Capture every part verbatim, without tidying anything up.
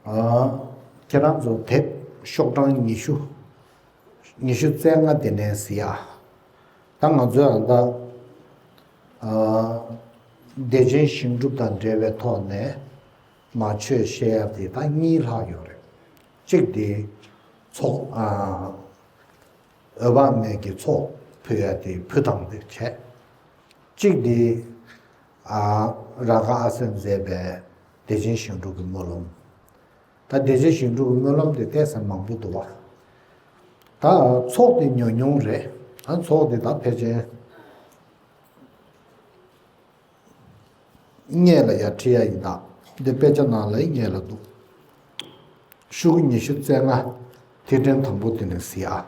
ཨ། ཁྱེད་རང་ཚོ་དེབ་ཤོག་གྲངས་ཉི་ཤུ། ཉི་ཤུ་རྩ་ལྔ་དེ་ནས་གཟིགས་ཨ། ད་ང་ཚོས་ཨ་ད། ཨ། བདེ་ཆེན་ཞིང་སྒྲུབ་དང་འབྲེལ་བའི་ཐོག་ནས་མ་ཆོས་བཤད་ཡ་དེ་ད་གཉིས་ལྷག་ཡོད་རེད། གཅིག་དེ་ཚོགས། ཨ། འོད་དཔག་མེད་ཀྱི་ཚོགས་ཕུལ་ཡ་དེ་ཕུལ་སྟངས་དེ་བྱས། གཅིག་དེ། ཨ། རཱ་ག་ཨ་སེ་མཛད་པའི་བདེ་ཆེན་ཞིང་སྒྲུབ་ཀྱི་སྨོན་ལམ། ད་བདེ་ཆེན་ཞིང་སྒྲུབ་ཀྱི་སྨོན་ལམ་དེ་ཏོག་ཙམ་མང་པོ་འདུག་བ། ད་ཚོགས་དེ་ཉུང་ཉུང་རེད། ཨ། ཚོགས་དེ་ད་ཕལ་ཆེར། སྔོན་ལ་ཡར་ཁྲིད་ཡ་ཡིན་ད། འདི་དཔེ་ཆ་ནང་ལ་སྔོན་ལ་འདུག་ཤོག་གུ་ཉི་ཤུ་རྩ་ལྔ། ཐིག་ཕྲེང་དང་པོ་དེ་ནས་གཟིགས་ཨ།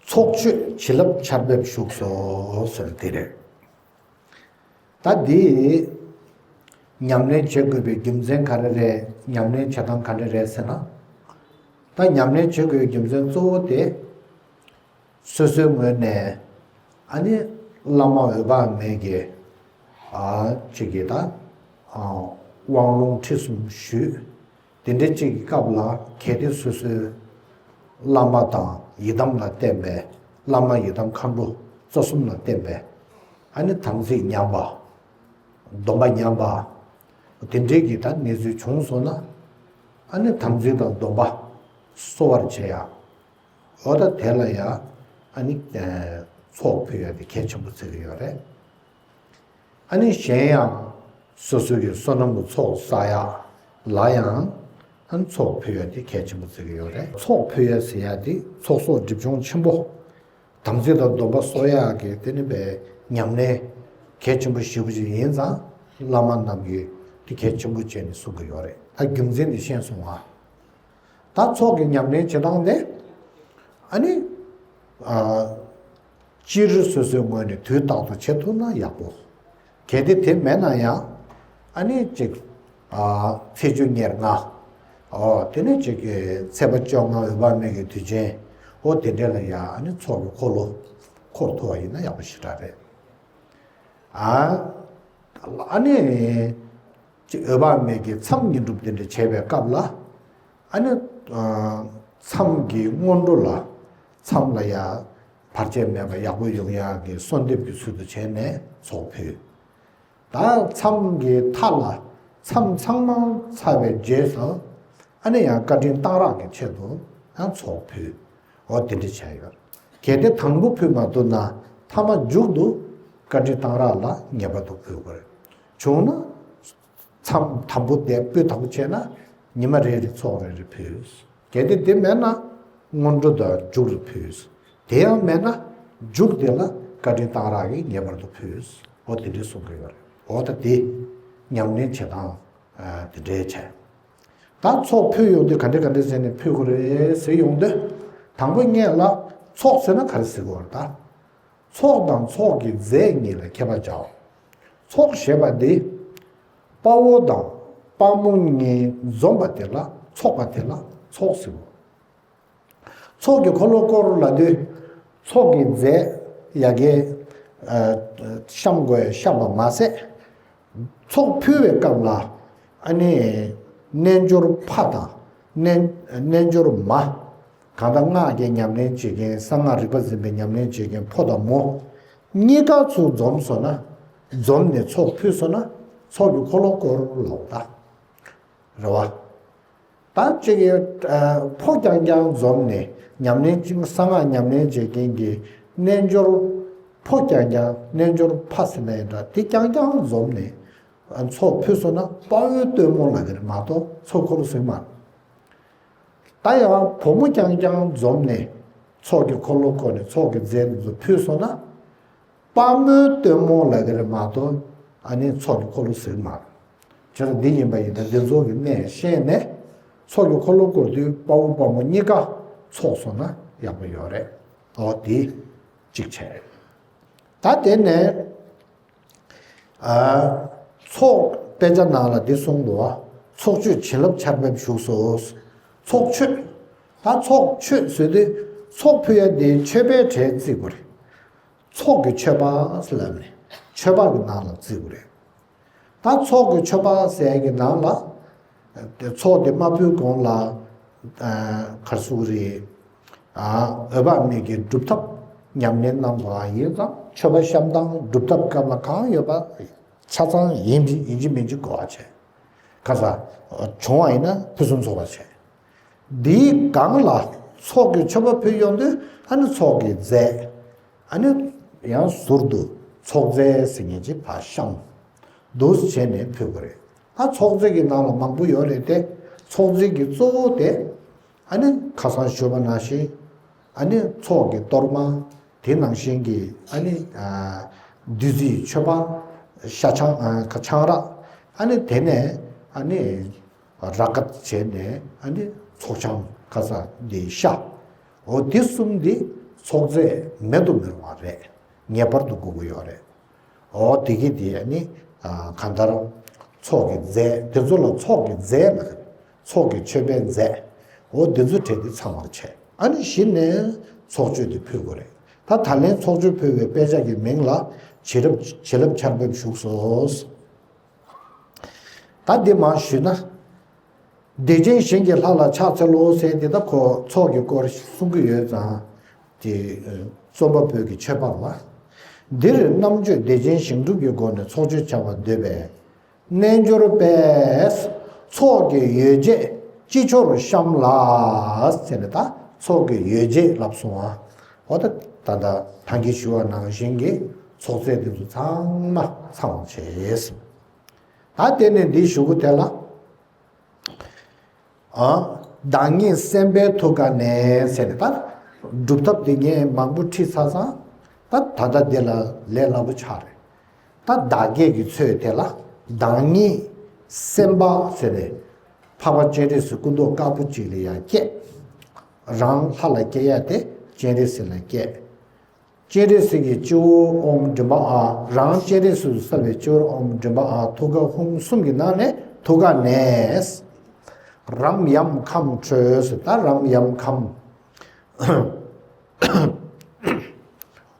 ཚོགས་མཆོད་བྱིན་རླབས་ཆར་འབེབས་བཞུགས་སོ་ཟེར་དེ་རེད། ད་འདི་ཉམས་ལེན་བྱེད་དགོས་པའི་རྒྱུ་མཚན་ག་རེ་རེད། ཉམས་ལེན་བྱེད་སྟངས་ག་འདྲ་རེད་ཟེར་ན། ད་ཉམས་ལེན་བྱེད་དགོས་པའི་རྒྱུ་མཚན་གཙོ་བོ་དེ། སོ་སོའི་ངོས་ནས་ཨ་ནི་བླ་མ་འོད་དཔག་མེད་ཀྱི། ཨ། ཅིག་གི་ད། ཨ། དབང་ལུང་ཁྲིད་གསུམ་ཞུས། དེ་འདྲའི་ཅིག་གི་སྐབས་ལ་གལ་ཏེ་སོ་སོའི་བླ་མ་དང་ཡི་དམ་ལ་བརྟེན་པའི། བླ་མ་ཡི་དམ་མཁའ་འགྲོ་རྩ་གསུམ་ལ་བརྟེན་པའི། ཨ་ནི་དམ་ཚིག་ཉམས་པ། སྡོམ་པ་ཉམས་པ། དེ་འདྲའི་གི་ད་གནས་ཚུལ་བྱུང་སོང་ན། ཨ་ནི་དམ་ཚིག་དང་སྡོམ་པ་གསོ་བར་བྱེད་ཡ། འོ་ད་དེ་ལ་ཡ། ཨ་ནི། ཨ། ཚོགས་ཕུལ་ཡ་དེ་གལ་ཆེན་པོ་བརྩི་གི་ཡོད་རེད། ཨ་ནི་གཞན་ཡང་སོ་སོ་གི་བསོད་ནམས་ཀྱི་ཚོགས་བསགས་ཡ་ལ་ཡང་། ཨ་ནི་ཚོགས་ཕུལ་ཡ་དེ་གལ་ཆེན་པོ་བརྩི་གི་ཡོད་རེད། ཚོགས་ཕུལ་ཡ་ཟེར་ཡ་དེ་ཚོགས་གསོག་སྒྲིབ་སྦྱོང་ཆེན་པོ། དམ་ཚིག་དང་སྡོམ་པ་གསོག་ཡག་གི་དེ་ནི་པའི་ཉམས་ལེན་གལ་ཆེན་པོ་ཞེ་པོ་ཅིག་ཡིན་ཙང་། བླ་མ་རྣམས་ཀྱིས་དེ་གལ་ཆེན་པོ་བྱས་ནས་གསུང་གི་ཡོད་རེད། ད་རྒྱུ་མཚན་དེ་ཤེས་སོང་ང་། ད་ཚོགས་ཀྱི་ཉམས་ལེན་བྱེད་སྟངས་དེ། ཨ་ནི། ཨ། སྤྱིར་སོ་སོའི་ངོས་ནས་དུས་རྟག་ཏུ་བྱེད་ཐུབ་ན་ཡག་པོ། གལ་ཏེ་དེ་མེད་ན་ཡང་། ཨ་ནི་ཅིག་ཨ། ཚེས་བཅུ་ཉེར་ལྔ། ཨོ། དེ་ནས་ཅིག་གི་ཚེས་པ་བཅོ་ལྔ་འོད་དཔག་མེད་ཀྱི་དུས་ཆེན། ཨོ། དེ་འདྲ་ལ་ཡང་ཨ་ནི་ཚོགས་ཀྱི་འཁོར་ལོ་འཁོར་ཐུབ་པ་ཡིན་ན་ཡག་པོ་ཞེ་དྲག་རེད། ཨ། ཨ་ནི་ཅིག་འོད་དཔག་མེད་ཀྱི་མཚམས་བསྙེན་སྒྲུབ་དེ་འདྲ་བྱེད་པའི་སྐབས་ལ། ཨ་ནི། ཨ། མཚམས་ཀྱི་སྔོན་འགྲོ་ལ། མཚམས་ལ་ཡ། བར་ཆད་མེད་པ་ཡག་པོ་ཡོང་ཡག་གི་གསོལ་འདེབས་ཀྱི་ཚུལ་དུ་བྱས་ནས་ཚོགས་ཕུལ། ད་མཚམས་ཀྱི་མཐའ་ལ། མཚམས་ཚང་མ་ཚར་བའི་རྗེས་སུ། ཨ་ནི་ཡང་བཀའ་དྲིན་གཏང་རག་གི་ཆེད་དུ་ཡང་ཚོགས་ཕུལ། འོ་དེ་འདྲ་བྱས་ཡོད། གལ་ཏེ་དང་པོ་ཕུལ་མ་ཐུབ་ན་ཐ་མ་མཇུག་ཏུ་བཀའ་དྲིན་གཏང་རག་ལ་ངེས་པར་དུ་ཕུལ་དགོས། བྱུང་ན། མཚམས་དང་པོ་དེ་སྤུས་དག་པོ་བྱས་ན་ཉི་མ་རེ་རེ་ཚོགས་རེ་རེ་ཕུལ། གལ་ཏེ་དེ་མེད་ན་སྔོན་འགྲོ་དང་མཇུག་རེ་ཕུལ། དེ་ཡང་མེད་ན་མཇུག་དེ་ལ་བཀའ་དྲིན་གཏང་རག་གིས་ངེས་པར་དུ་ཕུལ། འོ་དེ་འདྲའི་གསུང་གི་ཡོད་རེད། འོ་ད་དེ་ཉམས་ལེན་བྱེད་སྟངས་དེ་འདྲའི་བྱས། ད་ཚོགས་ཕུལ་ཡོང་དུས་ག་འདྲ་ག་འདྲ་བྱས་ནས་ཕུལ་དགོས་རེད་ཟེར་ཡོང་དུས། དང་པོ་སྔོན་ལ་ཚོགས་ཟེར་ན་ག་རེ་ཟེར་དགོས་རེད་ད། ཚོགས་དང་ཚོགས་ཀྱི་རྫས་གཉིས་ལ་ཁྱད་པར་བྱའོ། ཚོགས་ཞེས་པ་འདི། དཔའ་བོ་དང་དཔའ་མོ་གཉིས་འཛོམས་པ་དེ་ལ་ཚོགས་པ་དེ་ལ་ཚོགས་ཟེར་བ། ཚོགས་ཀྱི་འཁོར་ལོ་བསྐོར་ལབ་དུས། ཚོགས་ཀྱི་རྫས་ཡ་གི། ཨ། བཤམས་དགོས་བཤམས་པ་མ་ཟད། ཚོགས་ཕུལ་བའི་སྐབས་ལ། ཨ་ནི། རྣལ་འབྱོར་ཕ་དང་། རྣལ་རྣལ་འབྱོར་མ། གང་ལྟར་སྔགས་ཀྱི་ཉམས་ལེན་བྱེད་མཁན། གསང་སྔགས་རིག་པ་འཛིན་པའི་ཉམས་ལེན་བྱེད་མཁན་ཕོ་དང་མོ། གཉིས་ཀ་ཚུར་འཛོམས་སོང་ན། འཛོམས་ནས་ཚོགས་ཕུལ་སོང་ན། ཚོགས་ཀྱི་འཁོར་ལོ་བསྐོར་ལབ་ད། རེད་བ། ད་ཅིག་གི། ཨ། ཕོ་རྐྱང་རྐྱང་འཛོམས་ནས་ཉམས་ལེན་ཅིག་གསང་སྔགས་ཉམས་ལེན་བྱེད་མཁན་གྱི་རྣལ་འབྱོར། ཕོ་རྐྱང་རྐྱང་རྣལ་འབྱོར་ཕ་ཟེར་ན་ཡང་འདྲ། དེ་རྐྱང་རྐྱང་འཛོམས་ནས་ཚོགས་ཕུལ་སོང་ན་དཔའ་བོའི་སྟོན་མོ་ལབ་ཀྱི་རེད་མ་གཏོགས་ཚོགས་འཁོར་ལོ་ཟེར་གྱི་མ་རེད། ད་ཡང་བུ་མོ་རྐྱང་རྐྱང་འཛོམས་ནས་ཚོགས་ཀྱི་འཁོར་ལོ་བསྐོར་ནས་ཚོགས་ཀྱི་རྫས་འདི་ཚོ་ཕུལ་སོང་ན། དཔའ་མོའི་སྟོན་མོ་ལབ་ཀྱི་རེད་མ་གཏོགས། ཨ་ནི་ཚོགས་ཀྱི་འཁོར་ལོ་ཟེར་གྱི་མ་རེད། བྱས་ཙང་འདི་ཡིན་པ་ཡིན་ད། འདི་ཚོ་གི་གནས་ཤེས་ནས། ཚོགས་ཀྱི་འཁོར་ལོ་བསྐོར་དུས་དཔའ་བོ་དཔའ་མོ་གཉིས་ཀ་ཚོགས་སོང་ན་ཡག་པོ་ཡོད་རེད། འོ་དེ་གཅིག་བྱས། ད་དེ་ནས། ཨ། ཚོགས་དཔེ་ཆ་ནང་ལ་འདི་གསུངས་འདུག་བ། ཚོགས་མཆོད་བྱིན་རླབས་ཆར་འབེབས་བཞུགས་སོ། ཚོགས་མཆོད། ད་ཚོགས་མཆོད་ཟེར་དུས་ཚོགས་ཕུལ་ཡ་འདི་མཆོད་པའི་གྲལ་བརྩི་དགོས་རེད། ཚོགས་ཀྱི་མཆོད་པ་ལབ་ནས་མཆོད་པ་གི་ནང་ལ་བརྩི་དགོས་རེད། ད་ཚོགས་ཀྱི་མཆོད་པ་ཟེར་ཡ་གི་ནང་ལ་ དེ་ཚོགས་དེ་མ་ཕུལ་གོང་ལ་གར་སུ་རེད། འོད་དཔག་མེད་ཀྱི་སྒྲུབ་ཐབས་ཉམས་ལེན་གནང་དགོས་པ་ཡིན་ཙང་མཆོད་པ་བཤམས་སྟངས་སྒྲུབ་ཐབས་སྐབས་ལ་གང་ཡོད་པ་ཆ་ཚང་ཡིན་ཡིན་གཅིག་མིན་གཅིག་གོ་བ་བྱས། ཁ་ས་བྱུང་བ་ཡིན་ན་ཕུན་སུམ་ཚོགས་པ་བྱས། འདིའི་སྒང་ལ་ཚོགས་ཀྱི་མཆོད་པ་ཕུལ་ཡོང་དུས་ཨ་ནི་ཚོགས་ཀྱི་རྫས། ཨ་ནི་ཡང་ཟུར་དུ་ཚོགས་རྫས་ཟེར་མཁན་ཅིག་ཕར་བཤམས། འདུག་བྱས་ནས་ཕུལ་དགོས་རེད། ད་ཚོགས་རྫས་ཀྱི་ནང་ལ་མང་པོ་ཡོད་རེད་དེ། ཚོགས་རྫས་ཀྱི་གཙོ་བོ་དེ་ཨ་ནི་ཁ་སང་ཞུས་པ་ནང་བཞིན་ཨ་ནི་ཚོགས་ཀྱི་གཏོར་མ། དེ་ནང་བཞིན་གྱི་ཨ་ནི་བདུད་རྩིའི་མཆོད་པ། ཤ་ཆང་ཆང་རག་ཨ་ནི་དེ་ནས་ཨ་ནི་ར་ཁ་བྱས་ནས་ཨ་ནི་ཚོགས་ཆང་ཁ་ས་འདི་ཤ། འོ་དེ་གསུམ་འདི་ཚོགས་རྫས་མེད་དུ་མི་རུང་བ་རེད། ངེས་པར་དུ་དགོས་ཀྱི་ཡོད་རེད། འོ་དེ་གི་དེ་ནི་གང་ལྟར་ཚོགས་ཀྱི་རྫས་དེ་ཚོ་ལ་ཚོགས་ཀྱི་རྫས་ལ་ཚོགས་ཀྱི་མཆོད་པའི་རྫས། འོ་དེ་ཚོ་བྲིས་ཏེ་ཚང་བར་བྱས། ཨ་ནི་གཞི་ནས་ཚོགས་མཆོད་དེ་ཕུལ་དགོས་རེད། ད་ད་ལན་ཚོགས་མཆོད་ཕུལ་བའི་དཔེ་ཆ་གི་མིང་ལ་བྱིན་རླབས་བྱིན་རླབས་ཆར་འབེབས་བཞུགས་སོ། ད་འདི་མ་ཞུས་ན། བདེ་ཆེན་ཞིང་གི་ལྷ་ལ་ཕྱག་འཚལ་ལོ་ཟེར་དེ་ད་ཁོ་ཚོགས་ཀྱི་སྐོར་གསུང་གི་ཡོད་ཙང་། དེ་རྩོམ་པ་པོས་ཀྱི་མཆོད་པ་ལ། འདིར་རྣམ་དཔྱོད་བདེ་ཆེན་ཞིང་སྒྲུབ་ཀྱི་སྒོ་ནས་ཚོགས་མཆོད་བྱ་བར་འདོད་པས། རྣལ་འབྱོར་པས་ཚོགས་ཀྱི་ཡོ་བྱད་ཅི་འབྱོར་བཤམས་ལ་ཟེར་ནས་ད་ཚོགས་ཀྱི་ཡོ་བྱད་ལབ་སོང་ཨ། འོ་ད་ད་ད་ད་གིན་ཞུ་བ་ནང་བཞིན་གྱི་ཚོགས་རྫས་དེ་ཚོ་ཚང་མ་ཚང་བ་བྱས། ད་དེ་ནས་འདི་ཞུ་གི་དེ་ལ། ཨ། བདག་ཉིད་སེམས་དཔའི་ཐུགས་ཀ་ནས་ཟེར་ནས་ད། སྒྲུབ་ཐབས་དེ་ངས་མང་པོ་ཁྲིད་ཚར་ཙང་། ད་ད་ལྟ་འདི་ལ་ལས་སླ་པོ་ཆགས་རེད། ད་བདག་བསྐྱེད་ཀྱི་ཚོད་དེ་ལ་བདག་ཉིད་སེམས་དཔའ་ཟེར་ནས། འཕགས་པ་སྤྱན་རས་གཟིགས་སྐུ་མདོག་དཀར་པོ་གཅིག་ལ་ཡང་བསྐྱེད། རང་ལྷ་ལ་བསྐྱེད་ཡ་དེ་སྤྱན་རས་གཟིགས་ལ་བསྐྱེད། སྤྱན་རས་གཟིགས་ཀྱི་སྤྱི་བོ་ཨོཾ་མགྲིན་པ་ཨ། རང་སྤྱན་རས་གཟིགས་སུ་གསལ་བའི་སྤྱི་བོར་ཨོཾ་མགྲིན་པ་ཨ། ཐུགས་ཀ་ཧཱུྃ་གསུམ་གྱི་ནང་ནས་ཐུགས་ཀ་ནས། རམ་ཡམ་ཁམས་ཁྲོས་ཟེར་ད་རམ་ཡམ་ཁམས།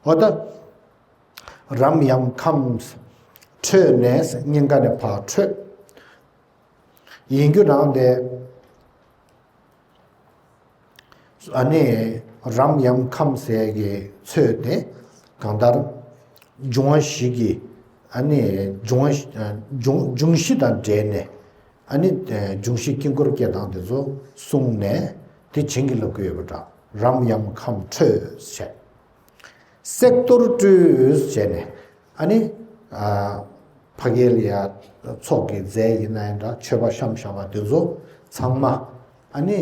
འོ་ད། རམ་ཡམ་ཁམས་ཁྲོས་ནས་སྙིང་ག་ནས་ཕར་ཁྲོས། ཡིན་རྒྱུ་རང་དེ། ཨ་ནི་རམ་ཡམ་ཁམས་ཟེར་གྱི་ཚོད་དེ་གང་ལྟར་འབྱུང་བ་བཞི་གི་ཨ་ནི་འབྱུང་བ་བཞི་འབྱུང་འབྱུང་བཞི་དང་འབྲེལ་ནས་ཨ་ནི་འབྱུང་བཞི་དཀྱིལ་འཁོར་སྐྱེ་སྟངས་དེ་ཚོ་གསུངས་ནས་དེ་བྱིན་གྱིས་བརླབ་ཀྱི་ཡོད་པ་འདྲ། རམ་ཡམ་ཁམས་ཁྲོས་བྱས། བསྲེག་གཏོར་སྤྲུལ་བྱས་ནས་ཨ་ནི་ཕ་གི་ལ་ཡ་ཚོགས་ཀྱི་རྫས་ཡིན་ན་ཡང་འདྲ་མཆོད་པ་བཤམས་བཞག་པ་དེ་ཚོ་ཚང་མ་ཨ་ནི་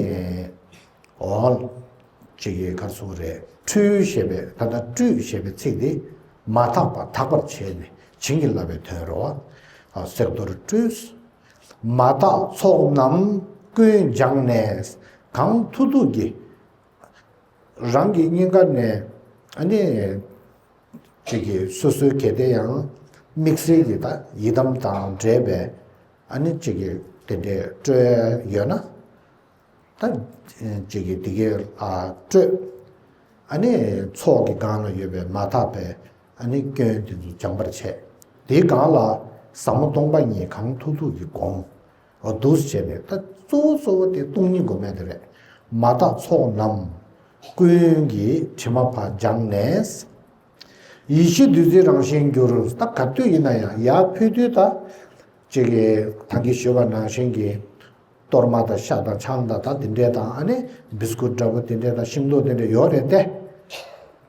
འོ་ཅིག་གི་གར་སོང་རེད། སྤྲུལ་ཞེས་པའི་ད་ལྟ་སྤྲུལ་ཞེས་པའི་ཚིག་དེ་མ་དག་པ་དག་པར་བྱས་ནས་བྱིན་གྱིས་བརླབས་པའི་དོན་རེད་བ། བསྲེག་གཏོར་སྤྲུལ། མ་དག་ཚོགས་རྣམས་ཀུན་སྦྱངས་ནས་གང་ཐུབ་ཐུབ་ཀྱིས། རང་གི་སྙིང་ག་ནས་ཨ་ནི་ཅིག་གི་སོ་སོའི་གལ་ཏེ་ཡང་དམིགས་བསལ་གྱི་ད་ཡི་དམ་དང་འབྲེལ་བའི་ཨ་ནི་ཅིག་གི་དེ་འདྲའི་སྤྲོས་ཡོད་ན་ད་ཅིག་གི་དེ་གའི་ཨ་སྤྲོས། ཨ་ནི་ཚོགས་ཀྱི་སྒང་ལ་ཡོད་པའི་མ་དག་པའི་ཨ་ནི་སྐྱོན་དེ་ཚོ་སྦྱང་བར་བྱས། དེའི་སྒང་ལ་ཟབ་མོ་སྟོང་པ་ཉིད་གང་ཐུབ་ཐུབ་ཀྱིས་སྒོམ། འོ་འདུག་སེ་བྱས་ནས་ད་གཙོ་བོ་གཙོ་བོ་དེ་སྟོང་ཉིད་སྒོམ་ཡ་དེ་རེད། མ་དག་ཚོགས་རྣམས་ཀུན་གྱི་དྲི་མ་ཕར་སྦྱངས་ནས། ཡེ་ཤེས་བདུད་རྩིའི་རང་བཞིན་གྱུར། ད་ག་དུས་ཡིན་ན་ཡང་ཡར་ཕུལ་དུས་ད་ཅིག་གི་ད་གིན་ཞུས་པ་ནང་བཞིན་གྱི་གཏོར་མ་དང་ཤ་དང་ཆང་དང་ད་དེ་འདྲས་དང་ཨ་ནི་བི་སི་ཀུ་ཊི་འདྲ་པོ་དེ་འདྲས་དང་ཤིང་ཏོག་དེ་འདྲས་ཡོད་རེད་དེ།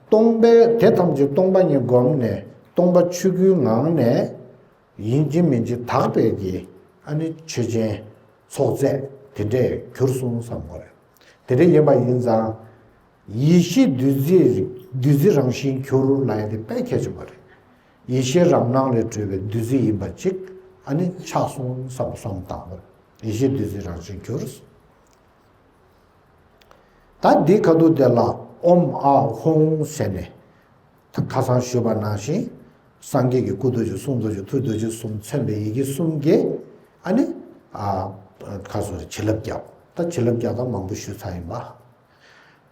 སྟོང་པའི་དེ་ཐམས་ཅད་སྟོང་པ་ཉིད་བསྒོམས་ནས་སྟོང་པ་ཆོས་སྐུའི་ངང་ནས། ཡིན་གཅིག་མིན་གཅིག་དག་པའི་གི་ཨ་ནི་ཆོས་ཅན་ཚོགས་རྫས་དེ་འདྲས་གྱུར་སོང་བསམ་དགོས་རེད། དེ་འདྲས་ཡིན་པ་ཡིན་ཙང་། ཡེ་ཤེས་བདུད་རྩི་བདུད་རྩི་རང་བཞིན་གྱུར་ལབ་ཡ་དེ་དཔེ་གལ་ཆེན་པོ་རེད། ཡེ་ཤེས་རང་སྣང་ལས་གྲུབ་པའི་བདུད་རྩི་ཡིན་པ་ཅིག་ཨ་ནི་ཆགས་སོང་བསམ་བསམ་བཏང་དགོས་རེད། ཡེ་ཤེས་བདུད་རྩི་རང་བཞིན་གྱུར། ད་འདི་ཁ་ཐུག་དེ་ལ་ཨོཾ་ཨཱཿཧཱུྃ་ཟེར་ནས། ད་ཁ་སང་ཞུས་པ་ནང་བཞིན། སངས་རྒྱས་ཀྱི་སྐུ་རྡོ་རྗེ་གསུང་རྡོ་རྗེ་ཐུགས་རྡོ་རྗེ་གསུམ་མཚོན་པའི་ཡི་གེ་གསུམ་གྱིས་ཨ་ནི། ཨ། ཁ་སོ་རེ་བྱིན་རླབས་བརྒྱབ། ད་བྱིན་རླབས་བརྒྱབ་ད་མང་པོ་ཞུས་ཚར་ཡིན་པ།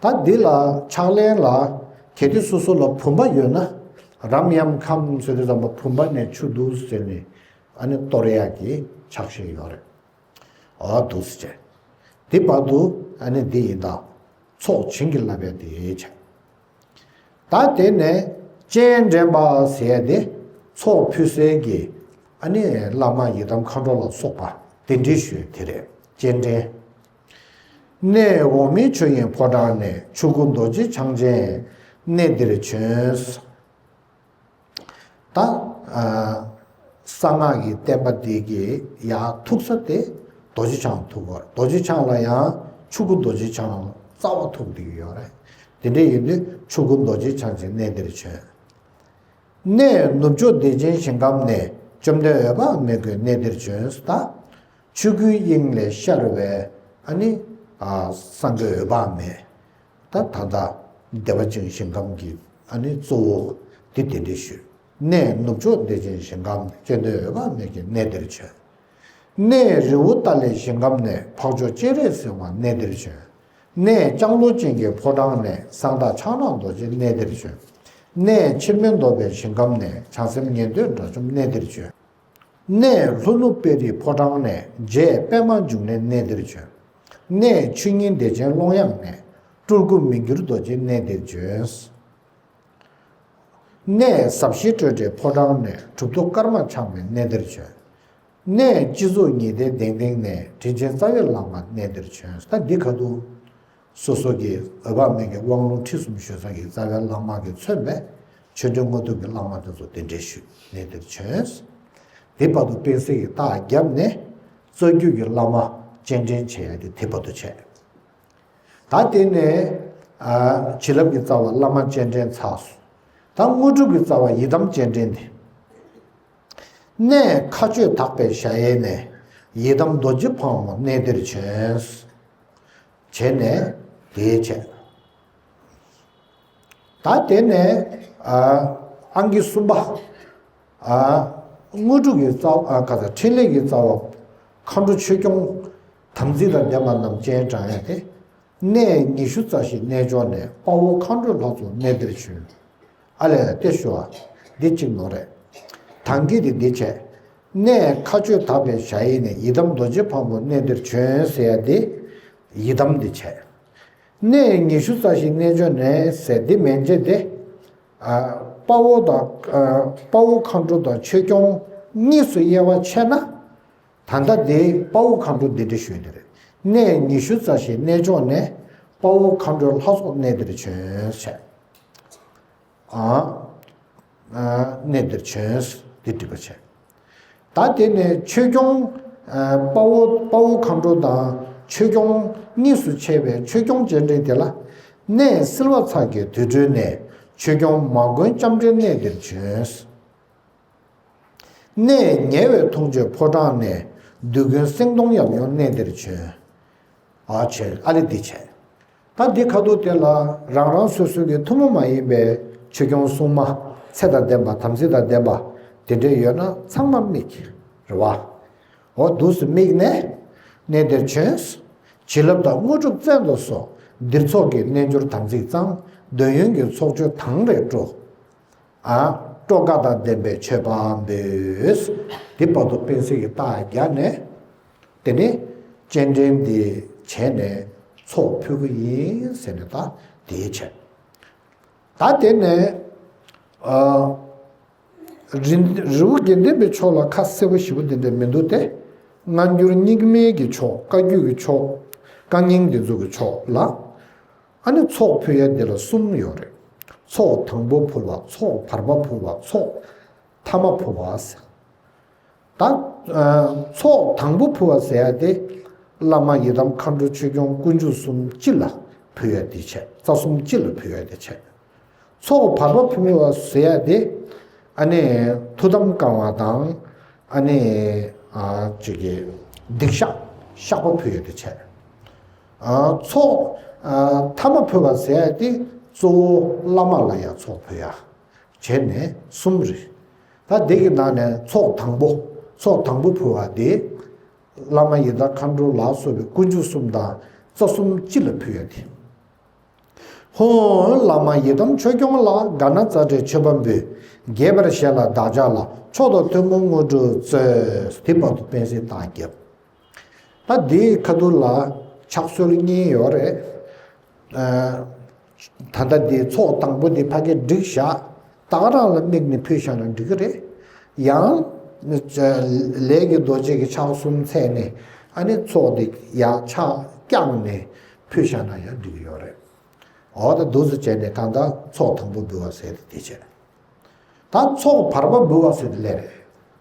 ད་འདི་ལ་ཕྱག་ལེན་ལ་གལ་ཏེ་སོ་སོ་ལ་བུམ་པ་ཡོད་ན། རམ་ཡམ་ཁམས་ཟེར་དུས་ཙམ་པ་བུམ་པ་ནས་ཆུ་བླུགས་ཟེར་ནས་ཨ་ནི་གཏོར་ཡག་གི་ཕྱག་བཞེས་ཡོད་རེད། འོ་འདུག་སེ་བྱས། དེ་བར་དུ་ཨ་ནི་འདི་ཡིན་ད། ཚོགས་བྱིན་གྱིས་བརླབས་པའི་དེ་བྱས། ད་དེ་ནས་སྤྱན་འདྲེན་པ་ཟེར་ཡ་དེ་ཚོགས་ཕུལ་སའི་གི་ཨ་ནི་བླ་མ་ཡི་དམ་མཁའ་འགྲོ་ལ་སོགས་པ་གདན་འདྲེན་ཞུ་ཡ་དེ་རེད། སྤྱན་འདྲེན། གནས་འོག་མིན་ཆོས་དབྱིངས་ཕོ་བྲང་ནས། ཆོས་སྐུ་རྡོ་རྗེ་འཆང་ཆེན་གནས་འདིར་བྱོན། ད་ཨ་གསང་སྔགས་ཀྱི་བསྟན་པ་འདི་གི་ཡར་ཐུག་ས་དེ་རྡོ་རྗེ་འཆང་ཐུག་པ་རེད། རྡོ་རྗེ་འཆང་ལ་ཡང་ཆོས་སྐུ་རྡོ་རྗེ་འཆང་རྩ་བ་ཐུག་བསྡད་ཀྱི་ཡོད་རེད། དེ་འདྲ་ཡིན་དུས་ཆོས་སྐུ་རྡོ་རྗེ་འཆང་ཆེན་གནས་འདིར་བྱོན། གནས་ནུབ་ཕྱོགས་བདེ་ཆེན་ཞིང་ཁམས་ནས། བཅོམ་ལྡན་འོད་དཔག་མེད་ཀྱི་གནས་འདིར་བྱོན། ད་ཆོས་སྐུའི་དབྱིངས་ལས་ཤར་བའི་ཨ་ནི་ཨ་སངས་རྒྱས་འོད་དཔག་མེད། ད་ད་ལྟ་བདེ་བ་ཅན་ཞིང་ཁམས་ཀྱི་ཨ་ནི་གཙོ་བོ་དེ་གདན་འདྲེན་ཞུས། གནས་ནུབ་ཕྱོགས་བདེ་ཆེན་ཞིང་ཁམས་ནས། བཅོམ་ལྡན་འོད་དཔག་མེད་ཀྱི་གནས་འདིར་བྱོན། གནས་རི་བོ་ཏ་ལའི་ཞིང་ཁམས་ནས། འཕགས་མཆོག་སྤྱན་རས་གཟིགས་དབང་གནས་འདིར་བྱོན། གནས་ལྕང་ལོ་ཅན་གྱི་ཕོ་བྲང་ནས། གསང་བདག་ཕྱག་ན་རྡོ་རྗེ་གནས་འདིར་བྱོན། གནས་ཕྱིར་མི་ལྡོག་པའི་ཞིང་ཁམས་ནས། བྱང་སེམས་ཉན་ཐོས་དགྲ་བཅོམ་གནས་འདིར་བྱོན། གནས་ལྷོ་ནུབ་དཔལ་རིའི་ཕོ་བྲང་ནས། རྗེ་པདྨ་འབྱུང་གནས་གནས་འདིར་བྱོན། གནས་ཆོས་ཉིད་བདེ་ཆེན་ཀློང་ཡངས་ནས། སྤྲུལ་སྐུ་མི་འགྱུར་རྡོ་རྗེ་གནས་འདིར་བྱོན། གནས་ཟབ་ཞི་སྤྲོས་བྲལ་ཕོ་བྲང་ནས། གྲུབ་ཐོབ་ཀརྨ་ཆགས་མེད་གནས་འདིར་བྱོན། གནས་སྤྱི་གཙུག་ཉི་ཟླའི་གདན་སྟེང་ནས། དྲིན་ཅན་རྩ་བའི་བླ་མ་གནས་འདིར་བྱོན། ད་འདི་ག་དུ། སོ་སོ་གི་འོད་དཔག་མེད་ཀྱི་དབང་ལུང་ཁྲིད་གསུམ་ཞུ་ས་གི་རྩ་བའི་བླ་མ་གིས་མཚོན་པའི་ཆོས་འབྲེལ་དངོས་གྲུབ་ཀྱི་བླ་མ་དེ་ཚོ་གདན་འདྲེན་ཞུས་ནས་དེར་བྱོན། དེ་བར་དུ་པཎ་ཟེར་གྱི་རྟགས་བརྒྱབ་ནས་རྩ་བརྒྱུད་ཀྱི་བླ་མ་སྤྱན་འདྲེན་བྱེད་ཡ་དེ་དེ་བར་དུ་བྱས། ད་དེ་ནས་ཨ་བྱིན་རླབས་ཀྱི་རྩ་བ་བླ་མ་སྤྱན་འདྲེན་ཚར་སོང་། ད་དངོས་གྲུབ་ཀྱི་རྩ་བ་ཡི་དམ་སྤྱན་འདྲེན་དེ། གནས་མཁའ་སྤྱོད་དག་པའི་གཞལ་ཡས་ནས། ཡི་དམ་རྡོ་རྗེ་ཕག་མོ་གནས་འདིར་བྱོན། བྱས་ནས་དེའི་བྱས། ད་དེ་ནས་ཨ་ཨང་ཀི་གསུམ་པ། ཨ་དངོས་གྲུབ་ཀྱི་རྩ་བ། ཨ་ག་ས་འཕྲིན་ལས་ཀྱི་རྩ་བ་མཁའ་འགྲོ་ཆོས་སྐྱོང་དམ་ཚིག་དང་ལྡན་པ་རྣམས་སྤྱན་དྲངས་ཡ་དེ། གནས་ཉི་ཤུ་རྩ་བཞིའི་གནས་མཆོག་ནས། དཔའ་བོ་མཁའ་འགྲོའི་ལྷ་ཚོགས་གནས་འདིར་བྱོན། ཨ་ལས་ལས་ཏེ་ཞུ་བ། འདི་གཅིག་ནོར་རེད། ཐང་གི་དེ་འདི་བྱས། གནས་མཁའ་སྤྱོད་དག་པའི་གཞལ་ཡས་ནས། ཡི་དམ་རྡོ་རྗེ་ཕག་མོ་གནས་འདིར་བྱོན་ཟེར་ཡ་དེ། ཡི་དམ་འདི་བྱས། གནས་ཉི་ཤུ་རྩ་བཞིའི་གནས་མཆོག་ནས་ཟེར་འདི་མན་ཆད་དེ། ཨ་དཔའ་བོ་དང་ཨ་དཔའ་བོ་མཁའ་འགྲོ་དང་ཆོས་སྐྱོང་གཉིས་སུ་དབྱེ་བ་ཕྱེ་ན། ད་ལྟ་འདི་དཔའ་བོ་མཁའ་འགྲོ་འདི་འདྲ་ཞུས་འདི་རེད། གནས་ཉི་ཤུ་རྩ་བཞིའི་གནས་མཆོག་ནས། དཔའ་བོ་མཁའ་འགྲོའི་ལྷ་ཚོགས་གནས་འདིར་བྱོན་བྱས། ཨ་ཨ་གནས་འདིར་བྱོན་འདི་འགྲིག་པ་བྱས། ད་དེ་ནས་ཆོས་སྐྱོང་ཨ་དཔའ་བོ་དཔའ་བོ་མཁའ་འགྲོ་དང་ཆོས་སྐྱོང་གཉིས་སུ་ཕྱེ་བའི་ཆོས་སྐྱོང་སྤྱན་འདྲེན་དེ་ལ། གནས་བསིལ་བ་ཚལ་གྱི་དུར་ཁྲོད་ནས། ཆོས་སྐྱོང་མ་མགོན་ལྕམ་དྲལ་གནས་འདིར་བྱོན། གནས་ཉེ་བའི་མཐོང་ཆོས་ཕོ་བྲང་ནས། བདུད་མགོན་སེང་གདོང་ཡབ་ཡུམ་གནས་འདིར་བྱོན། ཨ་བྱོན། ཨ་ལེ་འདི་བྱས། ད་འདི་ཁ་ཐུག་དེ་ལ་རང་རང་སོ་སོ་གི་ཐུན་མོང་མ་ཡིན་པའི་ཆོས་སྐྱོང་སྲུང་མ་ཚེ་དང་ལྡན་པ་དམ་ཚིག་དང་ལྡན་པ་དེ་འདྲ་ཡོད་ན་ཚང་མ་དམིགས། རེད་བ། འོ་འདུག་སེ་དམིགས་ནས་གནས་འདིར་བྱོན། བྱིན་རླབས་དང་དངོས་གྲུབ་བཙན་དུ་གསོལ། འདིར་ཚོགས་ཀྱི་རྣལ་འབྱོར་དམ་ཚིག་གཙང་། འདོད་ཡོན་གྱི་ཚོགས་མཆོག་དང་རེ་སྤྲོ། ཨ་སྤྲོ་དགའ་དང་ལྡན་པའི་མཆོད་པ་འབུལ། དེ་བར་དུ་པཎ་ཟེར་གྱི་རྟགས་བརྒྱབ་ནས། དེ་ནས་སྤྱན་འདྲེན་འདི་བྱས་ནས་ཚོགས་ཕུལ་གི་ཡིན་ཟེར་ནས་ད་དེའི་བྱས། ད་དེ་ནས་ཨ་རི་རི་བོ་དགེ་ལྡན་པའི་ཕྱོགས་ལ་ཁ་གསལ་པོ་ཞེ་པོ་དེ་འདྲ་མི་འདུག་སྟེ། སྔ་འགྱུར་རྙིང་མའི་གི་ཕྱོགས། བཀའ་བརྒྱུད་ཀྱི་ཕྱོགས། བཀའ་རྙིང་འདི་ཚོ་གི་ཕྱོགས་ལ། ཨ་ནི་ཚོགས་ཕུལ་ཡ་འདི་ལ་གསུམ་ཡོད་རེད། ཚོགས་དང་པོ་ཕུལ་བ། ཚོགས་བར་པ་ཕུལ་བ། ཚོགས་ཐ་མ་ཕུལ་བ་ཟེར། ད་ཨ་ཚོགས་དང་པོ་ཕུལ་བ་ཟེར་ཡ་དེ། བླ་མ་ཡི་དམ་མཁའ་འགྲོ་ཆོས་སྐྱོང་དཀོན་མཆོག་གསུམ་སྤྱི་ལ་ཕུལ་ཡ་དེ་བྱས། རྩ་གསུམ་སྤྱི་ལ་ཕུལ་ཡ་དེ་བྱས། ཚོགས་བར་པ་ཕུལ་བ་ཟེར་ཡ་དེ། ཨ་ནི་ཐུགས་དམ་བསྐང་བ་དང་། ཨ་ནི་ཨ་ཅིག་གི་སྡིག་བཤགས་བཤགས་པ་ཕུལ་ཡ་དེ་བྱས། ཨ་ཚོགས་ཨ་ཐ་མ་ཕུལ་བ་ཟེར་ཡ་དེ་གཙོ་བོ་བླ་མ་ལ་ཡ་ཚོགས་ཕུལ་ཡ། བྱས་ནས་གསུམ་རེད། ད་འདི་གི་ནང་ནས་ཚོགས་དང་པོ། ཚོགས་དང་པོ་ཕུལ་བ་དེ། བླ་མ་ཡི་དམ་མཁའ་འགྲོ་ལ་སོགས་པའི་དཀོན་མཆོག་གསུམ་དང་རྩ་གསུམ་སྤྱི་ལ་ཕུལ་ཡ་དེ། ཧོ། བླ་མ་ཡི་དམ་ཆོས་སྐྱོང་ལ། དགའ་ན་རྩ་བྲལ་མཆོད་པ་འབུལ། དགྱེས་པར་བཞེས་ལ་བདག་ཅག་ལ། མཆོག་ཏུ་ཐུན་མོང་དངོས་གྲུབ་སྩོལ། དེ་བར་དུ་པཎ་ཟེར་རྟགས་བརྒྱབ། ད་འདིའི་ཁ་ཐུག་ལ་ཕྱག་སྲོལ་གཉིས་ཡོད་རེད། ཨ། ད་ལྟ་འདི་ཚོགས་དང་པོ་འདི་ཕ་གིར་བསྒྲིགས་བཞག་ད་ག་རང་ལ་དམིགས་ནས་ཕུལ་བཞག་ན་འགྲིག་གི་རེད། ཡང་། ལས་ཀྱི་རྡོ་རྗེ་གི་ཕྱག་གསུམ་འཚལ་ནས་ཨ་ནི་ཚོགས་འདི་ཡར་ཕྱག་བརྐྱངས་ནས་ཕུལ་བཞག་ན་ཡང་འགྲིག་གི་ཡོད་རེད། འོ་ད་འདུག་སེ་བྱས་ནས་གང་ལྟར་ཚོགས་དང་པོ་འབུལ་བ་ཟེར་ཏེ་དེ་བྱས། ད་ཚོགས་བར་པ་འབུལ་བ་ཟེར་ཏེ་ལས་རེད།